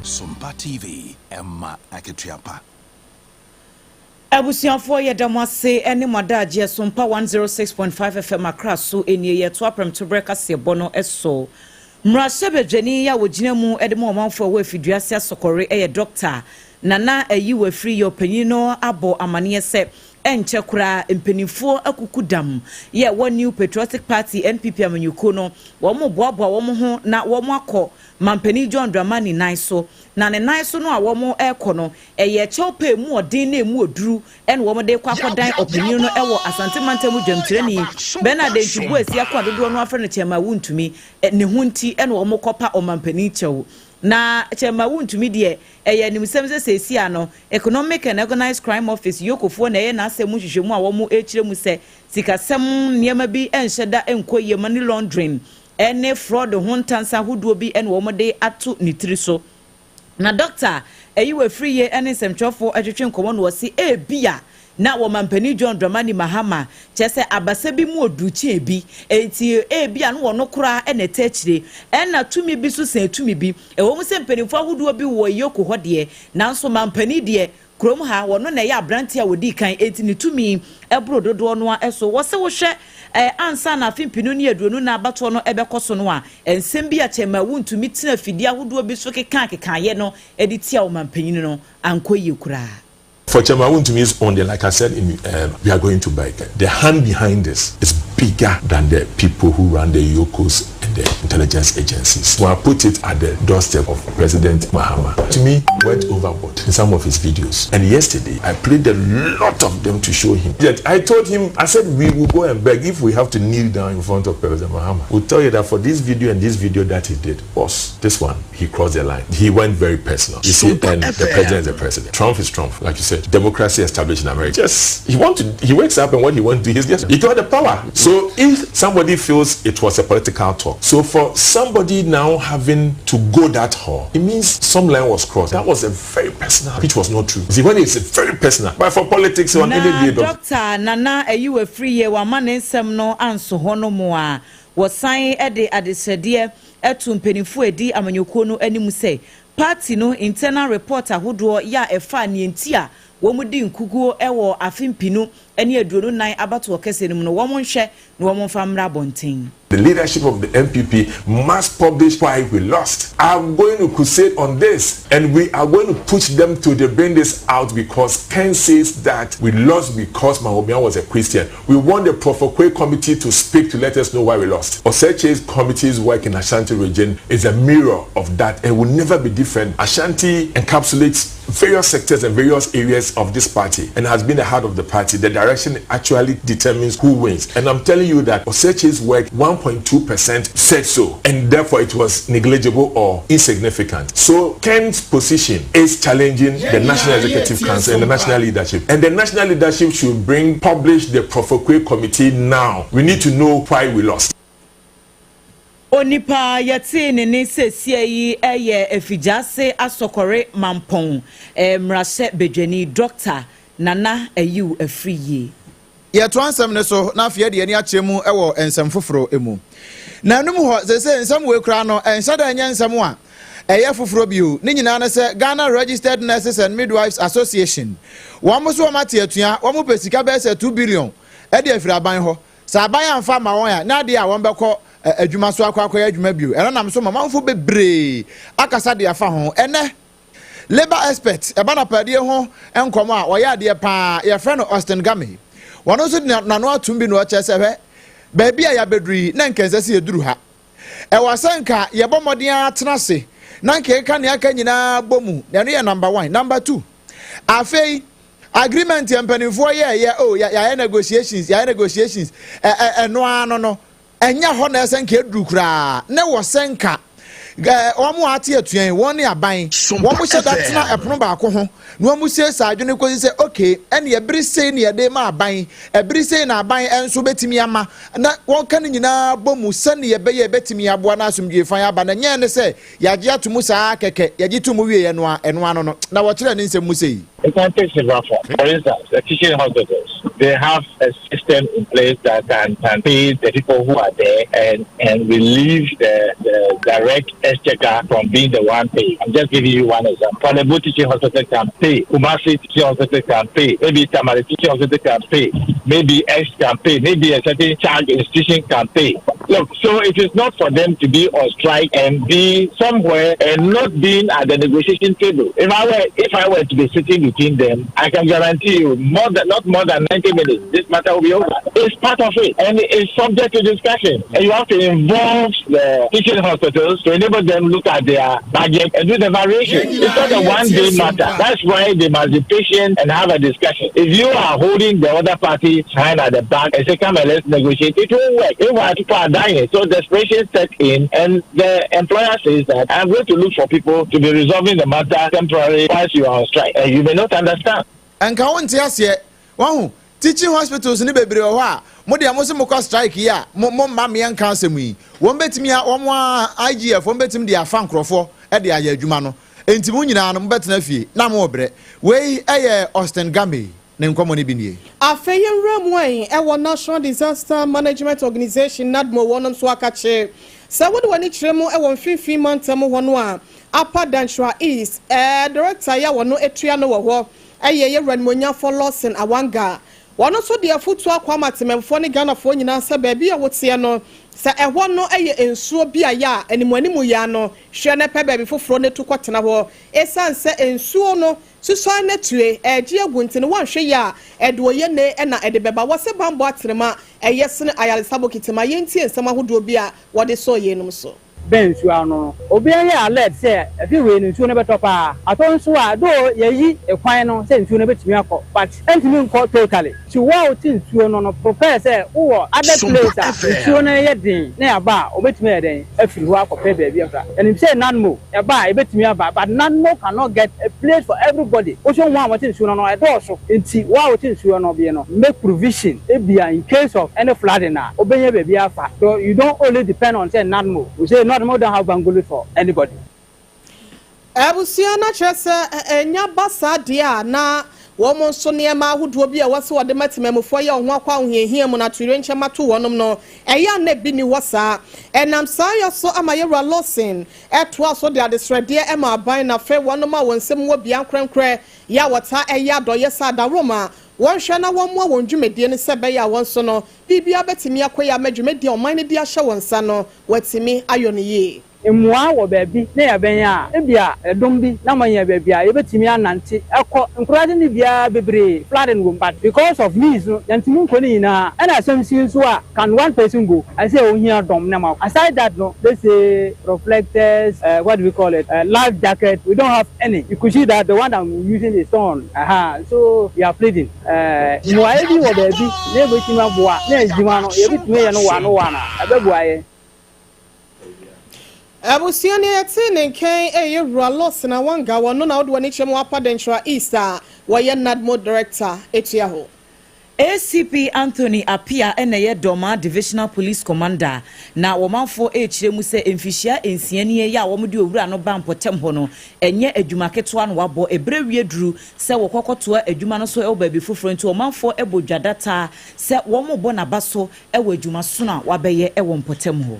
Sompa TV, ɛma akatua pa. Abusuafoɔ yɛda mo ase ne mo adagyeɛ Sompa 106.5 FM Accra so nie yɛto aprɛmtoberɛ kaseɛbɔ no so. Mmarahyɛbadwani a ɔgyina mu de ma ɔmanfoɔ a ɛwɔ Afiduase Asɔkɔre yɛ Dɔkta Nana Ayiwa Afiri yɛ ɔpanyin no abɔ amaneɛ sɛ ɛnkyɛ koraa mpaninfoɔ akuku dam yɛ ɛwɔ New Patriotic Party NPP amanyɔkuo no wɔn reboaboa wɔn ho na wɔn akɔ Mampanin John Dramani nan so na ne nan so no a wɔn rekɔ no ɛyɛ kyɛw pɛ ɛmu ɔden na ɛmu ɔduru na wɔn de rekɔ akɔdan ɔpanyin no wɔ Asante mantam dwamtirani Bernard Antwi Boasia ko a dodoɔ no ara frɛ no Chairman Wontumi ne ho nti na wɔn rekɔpa ɔmampanin kyɛw. Na Chairman Wontumi deɛ, ɛyɛ animsɛm sɛ seesei ano, Economic and Organised Crime Office, EOCO foɔ na ɛyɛ n'asɛm mu nhwehwɛmu a wɔn rekyerɛ mu sɛ sikasɛm nneɛma bi nhyɛ da nkɔ yie, money laundering ne fraud ho ntansa ahodoɔ bi na wɔn de ato ne tiri so. Na Dɔkta Ayiwa Afriyie ne nsɛmtwerɛfoɔ twetwe nkɔmmɔ na ɔse ebia na Ɔmampanin John Dramani Mahama, kyerɛ sɛ abasa bi mu ɔduru kyɛn bi, enti ebia na ɔno koraa na ɛtɛ akyire. Ɛna tumi bi so sɛn tumi bi. Ɛwɔ mu sɛ mpanimfoɔ ahodoɔ bi wɔ EOCO hɔ deɛ, nanso mampanin deɛ, kurom ha, ɔno na ɛyɛ aberanteɛ a ɔdii kan, enti ne tumi boro dodoɔ no ara so. Wɔse wohwɛ ansa na afe mpenu ne 24 abatoɔ no bɛkɔ so no a, nsɛm bi a Kyɛmma Wontumi tena afidie ahodoɔ bi so kekaakekaeɛ no de tia ɔmampanin no ankɔ yie koraa. For Chairman Wontumi's own, like I said, in, we are going to beg. The hand behind this is bigger than the people who run the EOCOs and the intelligence agencies. So I put it at the doorstep of President Mahama. To me, went overboard in some of his videos. And yesterday, I played a lot of them to show him. Yet I told him, I said, we will go and beg if we have to kneel down in front of President Mahama. We'll tell you that for this video and this video that he did, boss, this one, he crossed the line. He went very personal. You see, and the president is the president. Trump is Trump, like you said. Democracy established in America. Just, he want to, he wakes up and what he wants to do, he's just, he got the power. So if somebody feels it was a political talk, so for somebody now having to go that hall, it means some line was crossed. That was a very personal, which was not true. See, when it's very personal, but for politics, on Na Doctor Nana Ayiwa Afriyie wamma ne nsɛm no anso hɔ nom a, wɔsan de adesrɛdeɛ to mpanimfoɔ a ɛdi amanyɔkuo no anim sɛ party no internal report ahodoɔ yɛ a ɛfa nea nti a wɔn di nkuguo wɔ afe 2024 abatoɔ kɛseɛ no mu no wɔn nhwɛ na wɔn mfa mmra abɔnten. The leadership of the NPP must publish why we lost. I'm going to crusade on this and we are going to push them to the bring this out because Ken says that we lost because Mahomia was a Christian. We want the Prof. Oquaye committee to speak to let us know why we lost. Osei Kyei's committee's work in Ashanti region is a mirror of that and will never be different. Ashanti encapsulates various sectors and various areas of this party and has been the heart of the party. The direction actually determines who wins. And I'm telling you that Osei Kyei's work, 1.2% said so, and therefore it was negligible or insignificant. So Ken's position is challenging the National Executive Council and the national leadership. And the national leadership should bring, publish the Prof. Oquaye committee now. We need to know why we lost. Onipa a yɛtee ne nne seesia yi yɛ Afigyaase Asɔkɔre Mampɔn mmarahyɛ badwani Dɔkta Nana Ayiw Afriyie. Yɛtoa nsɛm no so na afei yɛde yɛn ani akyerɛ mu wɔ nsɛm foforɔ mu. Na ɛno mu hɔ, seesei nsɛm wei koraa no, ɛnhyɛ da nyɛ nsɛm a ɛyɛ foforɔ bio. Ne nyinaa ne sɛ Ghana Registered Nurses and Midwives Association, wɔn nso wɔn ate atua, wɔn pɛ sika bɛyɛ sɛ 2 billion de afiri aban hɔ. Sɛ aban amfa amma wɔn a, nyɛ adeɛ a wɔbɛkɔ adwuma so akɔ akɔyɛ adwuma bio. Ɛno nam so ma manfo bebree akasa de afa ho. Ɛnɛ, labour expert ɛba napaadie ho nkɔmɔ a ɔyɛ adeɛ paa, yɛfrɛ no Austin Game. Wɔn nso de n'ano atom bi na ɔkyerɛ sɛ hwɛ, baabi a yɛabɛduru yi, na nka ɛnsɛ sɛ yɛduru ha. Ɛwɔ sɛ nka yɛbɔ mmɔden ara tena ase na nka yɛka nea aka nyinaa bɔ mu. Na ɛno yɛ number one. Number two, afei agreement yɛ mpanimfoɔ yɛɛyɛ, oh, yɛayɛ negotiations, yɛayɛ negotiations, ɛno ara no no, ɛnyɛ hɔ na ɛsɛ nka eduru koraa, ne wɔ sɛ nka wɔn a ate atua yi, wɔn ne aban, wɔn hyɛ da tena ɛpono baako ho na wɔn siesie adwene kɔsi sɛ okay, ɛne ɛbere sei ne yɛde ma aban, ɛbere sei na aban nso bɛtumi ama, na wɔn ka ne nyinaa bɔ mu sɛne yɛbɛyɛ bɛtumi aboa na asomdwie fan aba. Na nyɛ ne sɛ yɛagye ato mu saa kɛkɛ, yɛgye to mu wieɛ no a, ɛno ano no na wɔkyerɛ ne nsɛm mu sei. It can take several forms. For instance, the teaching hospitals, they have a system in place that can pay the people who are there and relieve the direct exchequer from being the one paying. I'm just giving you one example. Korle Bu Teaching Hospital can pay. Kumasi Teaching Hospital can pay. Maybe Tamale Teaching Hospital can pay. Maybe X can pay. Maybe a certain charge institution can pay. Look, so it is not for them to be on strike and be somewhere and not being at the negotiation table. If I were to be sitting between them, I can guarantee you more than not more than 90 minutes, this matter will be over. It's part of it and it's subject to discussion. And you have to involve the teaching hospitals to enable them look at their budget and do the variation. It's not a one day matter. That's why they must be patient and have a discussion. If you are holding the other party's hand at the back and say, "Come and let's negotiate," it won't work. If our people are that dying. So desperation set in, and the employer says that I'm going to look for people to be resolving the matter temporarily whilst you are on strike. And you may not understand. Nka wo nte aseɛ, wahu, teaching hospitals no bebree wɔ hɔ a, mo deɛ mo se mokɔ strike yi a, mo mo mma meɛ nka asɛm yi, wɔn bɛtumi a, wɔn a IGF wɔn bɛtumi de afa nkorɔfoɔ de ayɛ adwuma no, enti mo nyinaa no mobɛtena fie na mo rebrɛ. Wei yɛ Austin Gamey ne nkɔmmɔ no bi nie. Afei yɛnwura mu ɛ wɔ National Disaster Management Organisation, NADMO, wɔnom nso akakye sɛ wode w'ani kyerɛ mu wɔ mfimfini mantam hɔ no a, Upper Dankyira East Director yi a wɔno tua no wɔ hɔ yɛ Yɛwura Animuonyamfoɔ Lawson Awanga. Wɔno nso de afotuo akɔ ama temamfoɔ ne Ghanafoɔ nyinaa sɛ baabi a woteɛ no sɛ ɛhɔ no yɛ nsuo beaeɛ a animuanimu yɛ ano hwɛ na pɛ baabi foforɔ na tu kɔtena hɔ esiane sɛ nsuo no Susuan na tue, ɛregye agu nti no woanhwɛ yie a, ɛde oyene na ɛde bɛba. Wɔse bammɔ atenema ɛyɛ sene ayaresa bokiti. Ma yɛntie nsɛm ahodoɔ bi a wɔde sɔɔ yeinom so. Bɛn nsuo ano no, obiara nyɛ alert sɛ afe wei no nsuo no bɛtɔ paa. Atɔ nso a, though yɛayi kwan no sɛ nsuo no bɛtumi akɔ but ɛntumi nkɔ totally. Nti wo a wote nsuo no no prepare sɛ wowɔ other place a nsuo no yɛ den na yɛaba a wɔbɛtumi ayɛ dɛn afiri hɔ akɔpɛ baabi afra. Yɛnim sɛ Nanmo ɛba a ɛbɛtumi aba but Nanmo cannot get a place for everybody. Wohwɛ wɔn a wɔte nsuo no no ɛdɔɔso nti wo a wote nsuo no bi no make provision ebia in case of any flooding a wobɛnya baabi afa so you don't only depend on sɛ Nanmo. We say Nanmo don't have bungalows for anybody. Abusua no akyerɛ sɛ ɛnya ba saa deɛ a na wɔn nso nneɛma ahodoɔ bi a ɛwɔ sɛ wɔde ma temanmufoɔ yɛ wɔn ho akɔ ahohiahia mu no atoyerɛnkyɛm ato wɔnom no, ɛyɛ a na ebi nni hɔ saa. Ɛnam saa yɔ so ama Yɛwura Lawson toaa so de adesrɛdeɛ ma aban na afei wɔnom a wɔn nsam wɔ bi ankorɛnkorɛ yɛ a wɔtaa yɛ adɔeɛ sɛ adaworoma wɔnhwɛ na wɔmmoa wɔn dwumadie no sɛ ɛbɛyɛ a wɔn nso no biribiara bɛtumi akɔ yie ama dwumadie a ɔman no de ahyɛ wɔn nsa no wɔatumi ayɔ no yie. Mmoa wɔ baabi na yɛbɛn a, ebia ɛdɔm bi na moanya baabi a yɛbɛtumi anante akɔ. Nkuraase no biara bebree flooding wɔ mu but because of means no yɛntumi nkɔ ne nyinaa. Ɛna asɛm si nso a can one person go? Ɛsɛ sɛ ohia dɔm na moakɔ. Aside that no, let's say reflectors, what do we call it, life jacket, we don't have any. You could see that the one I'm using is torn, ahaa, so we are pleading. Mmuaeɛ bi wɔ baabi na yɛbɛtumi aboa na adwuma no yɛbɛtumi ayɛ no one one a, ɛbɛboa yɛn. Abusua nea yɛtee ne nkan yɛ Wura Lawson Awanga, wɔno na wode w'ani kyerɛ mu Upper Denkyira East a wɔyɛ NADMO Director tua hɔ. ACP Anthony Appiah na ɛyɛ Dormaa Divisional Police Commander, na wɔmanfoɔ rekyerɛ mu sɛ mfihyia nsia nie yi a wɔde owura no baa mpɔtam hɔ no, ɛnyɛ adwuma ketewa na wabɔ. Ɛberɛ wie duru sɛ wɔkɔ kɔtoa adwuma no so wɔ baabi foforɔ nti ɔmanfoɔ bɔ dwa dataa sɛ wɔrebɔ n'aba so wɔ adwumasono a wabɛyɛ wɔ mpɔtam hɔ.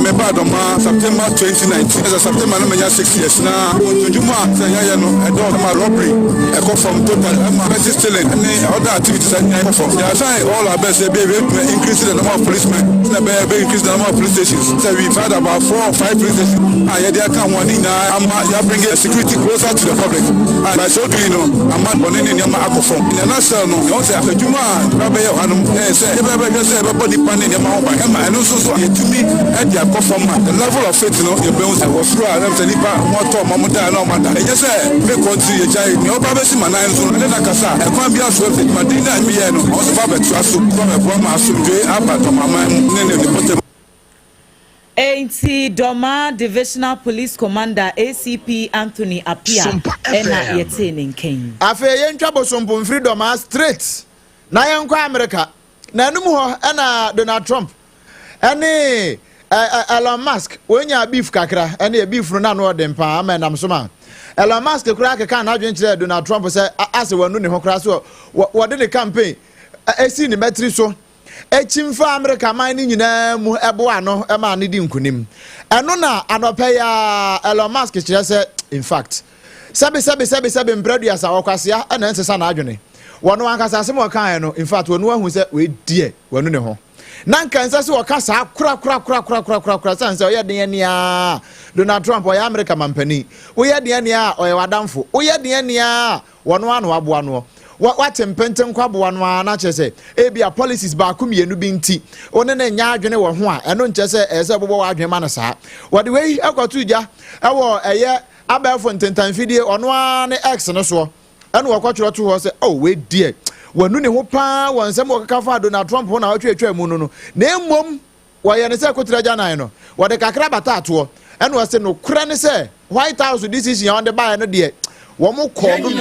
Mebaa Dɔmaa September 2019, ɛsɛ September na manya 6 years na ntodwuma a sɛ yɛyɛ no ɛdɔɔso ɛma robbery ɛkɔ fam totally, ɛma petty stealing ne other activities a nyinaa ɛkɔ fam. Yɛ try all our best sɛ ebia yɛbɛtumi increase the number of policemen sɛnea ɛbɛyɛ yɛbɛ increase the number of police stations sɛ we've had about four or five police stations a yɛde aka ho a ne nyinaa ama yɛ bring security closer to the public and by so doing no ama bɔne ne nneɛma akɔ fam. In a nutshell no yɛhu sɛ adwuma a yɛbɛyɛ wɔ hanom ɛyɛ sɛ yɛbɛhwɛ sɛ yɛbɛbɔ nnipa ne nneɛma ho ban ɛma ɛno nso so yɛtumi de akɔ fam ma the level of it no yɛbɛhu sɛ wɔ soro a na sɛ nnipa ho atɔ wɔn a wɔda na wɔn ada. Ɛnyɛ sɛ mekɔ nti yɛgyae nea ɔba bɛsi m'anan no so no ne no akasa a ɛkwan biara so ɛfiri adwumaden no a meyɛɛ no ɔno nso ba bɛtoa so ba bɛboa ma asomdwoe aba Dɔmaman mu ne ne mpɔtam. Enti Dormaa Divisional Police Commander ACP Anthony Appiah na yɛtee ne nka yi. Afei yɛntwa bosompo mfiri Dormaa straight na yɛnkɔ Amerika. Na ɛno mu hɔ na Donald Trump ne Elon Musk wɔnyaa beef kakra. Ɛne beef no na ano ɔden paa ama ɛnam so ma Elon Musk koraa keka n'adwene kyerɛɛ Donald Trump sɛ asɛ wanu ne ho koraa so wɔde ne campaign esi ne mmatiri so Ekyim faa Amerika man no nyinaa mu boaa no maa no dii nkunim. Ɛno na anɔpa yi ara Elon Musk kyerɛ sɛ in fact, sɛbe sɛbe sɛbe sɛbe mprɛ aduasa ɔkwasea na ɛnsesa n'adwene. Wɔno ankasa asɛm a ɔkaeɛ no, in fact wɔno ahu sɛ wei deɛ wanu ne ho. Na nka ɛnsɛ sɛ ɔka saa korakorakorakorakorakora sane sɛ ɔyɛ den ani ara Donald Trump ɔyɛ Amerika mampanin. Woyɛ den ani ara ɔyɛ w'adamfo. Woyɛ den ani ara Wɔn ara na wɔaboa noɔ. Wa, wate mpenten kwaboa no ara na kyerɛ sɛ ebia policies baako mmienu bi nti wo ne no nyɛ adwene wɔ ho a, ɛno nkyerɛ sɛ ɛyɛ sɛ wobobɔ w'adwene ma no saa. Wɔde wei kɔtoo gya wɔ ɛyɛ abɛɛfo ntentanfidie ɔno ara ne X no soɔ ɛna wɔkɔtwerɛ to hɔ sɛ oh wei deɛ wanu ne ho paa wɔ nsɛm wɔkeka faa Donald Trump ho na ɔtweetwaa mu no no na mmom. Wɔyɛ no sɛ kotra agyanan no, wɔde kakra bata atoɔ. Ɛna ɔse nokorɛ ne sɛ White House decision a wɔde baeɛ no deɛ wɔn kɔɔ dodo,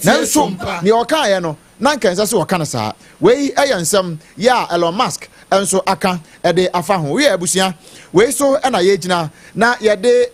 nanso deɛ ɔkaeɛ no na anka ɛnsɛ sɛ wɔka no saa. Wei yɛ nsɛm yɛ a Elon Musk nso aka de afa ho. Wiɛ abusua, wei so na yɛgyina na yɛde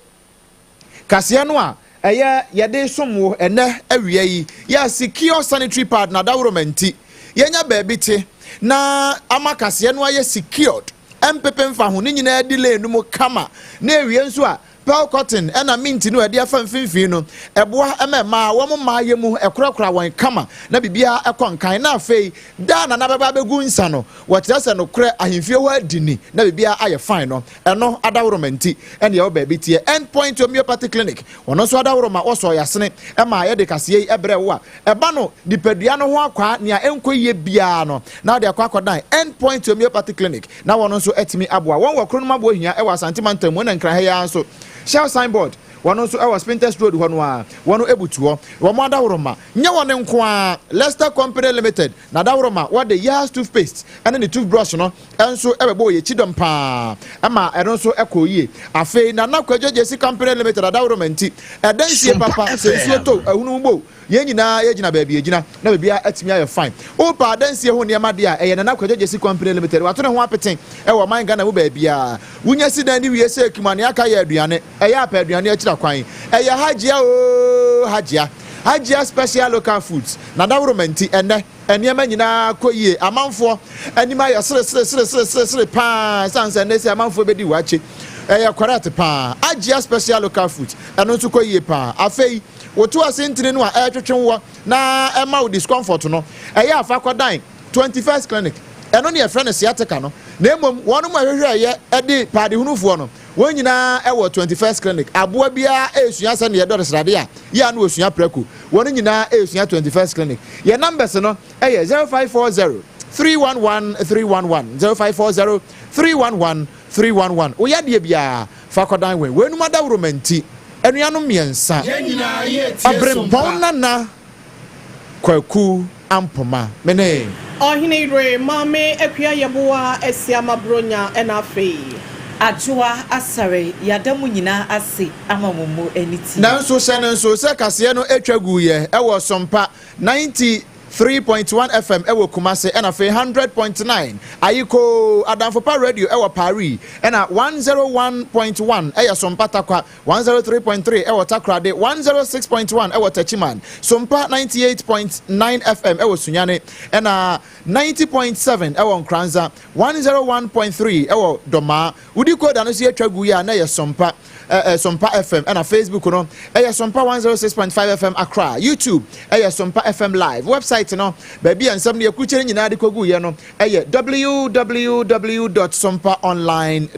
kaseɛ no a ɛyɛ yɛde som wo ɛnɛ awia yi yɛ secure sanitary pad na dawuroma nti yɛnya baabi te na ama kaseɛ no ayɛ secured ɛmpepe mfa ho ne nyinaa di lane no mu kama na ewie nso a pearl cotton ɛna mint no ɛde afa mfimfini no ɛboa ɛma mmaa wɔn mmaa yɛ mu ɛkorakora wɔn kama na biribiara ɛkɔ nkan. Na afei daa nana bɛba abɛgu nsa no, wɔkyerɛ sɛ nokorɛ ahemfie hɔ adi ni na biribiara ayɛ fine no, ɛno adaworoma nti ɛne ɛwɔ baabi teɛ. End Point Homeopathy Clinic, wɔno nso adaworoma wɔsɔɔ yasene ɛma yɛde kaseɛ yi ɛbrɛ wo a ɛba no nipadua no ho akwaa nea ɛnkɔ yie biara no na wɔde akɔ akɔdan End Point Homeopathy Clinic na wɔn nso atumi aboa wɔn wɔ Kronom Aboɔ Hia ɛwɔ Asante Mantam mu, ɛna Nkran ha yi ara nso Shell signboard wɔn nso ɛwɔ Spintex Road hɔ no ara wɔn ebutu hɔ. Wɔn adaworoma nyɛ wɔn nko ara, Leicester Company Limited na adaworoma wɔde Yas toothpaste ɛne ne toothbrush no nso ɛbɛbɔ yɛ kyidɔm paa ɛma ɛno nso ɛkɔ yie. Afei Nana Kwadwo Gyesi Company Limited adaworoma nti ɛda nsie papa sɛ nsuo tɔ ahunu mu bo yɛn nyinaa yɛgyina baabi yɛgyina na biribiara atumi ayɛ fine. Wopa adansie ho nneɛma deɛ a, ɛyɛ Nana Kwadwo Gyesi Company Limited. Wato ne ho apete ɛwɔ ɔman Ghana mu baabiara. Wonya si dan ne wie sɛ ekuma nea aka yɛ aduane. Ɛyɛ apɛ aduane akyira kwan. Ɛyɛ Hajia ooo Hajia. Hajia Special Local Foods. Na dawuroma nti ɛnɛ nneɛma nyinaa kɔ yie. Amanfoɔ anim ayɛ sere sere sere sere sere sere paa ɛsiane sɛ ɛnɛ sɛ amanfoɔ bɛdi wakye. Ɛyɛ correct paa. Hajia Special Local Foods ɛno nso kɔ yie paa. Afei woto ase ntini no a ɛretwetwe woɔ na ɛma wo discomfort no, ɛyɛ afa kɔdan 21st Clinic. Ɛno ne yɛfrɛ no sciatica no. Na mmom wɔn mu a ɛhwehwɛ ɛyɛ de paadehunufoɔ no, wɔn nyinaa ɛwɔ 21st Clinic. Aboa biara ɛresua sɛdeɛ ɛdɔre srade a yɛ a na wɔsua prɛko. Wɔn nyinaa ɛresua 21st Clinic. Yɛn numbers no ɛyɛ 0540 311 311, 0540 311 311. Woyɛ adeɛ biara fa kɔdan wɛn. Wɔnum adaworoma nti anuanom mmiɛnsa, Ɔberempɔn Nana Kwaku Ampoma, me ne. Ɔhene Yere Maame Akua Yeboah Asiama Bronya ɛna afei. Adwoa Asare, yɛada mo nyinaa ase ama mo mo ani tie. Nanso hyɛ no nso sɛ kaseɛ no twa guiɛ wɔ Sompa 93.1 FM wɔ Kumase ɛna afei 100.9 Ayikoo, Adamfopa Radio wɔ Paris ɛna 101.1 ɛyɛ Sompa Tarkwa, 103.3 wɔ Takoradi, 106.1 wɔ Techiman, Sompa 98.9 FM wɔ Sunyani ɛna 90.7 wɔ Nkoranza, 101.3 wɔ Dɔmaa. Wodi koda no so yɛtwa gu yi a na ɛyɛ Sompa Sompa FM, ɛna Facebook no ɛyɛ Sompa 106.5 FM Accra, YouTube ɛyɛ Sompa FM Live, website no baabi a nsɛm no yɛkurukyɛ no nyinaa de kɔgu yɛ no ɛyɛ www.sompaonline.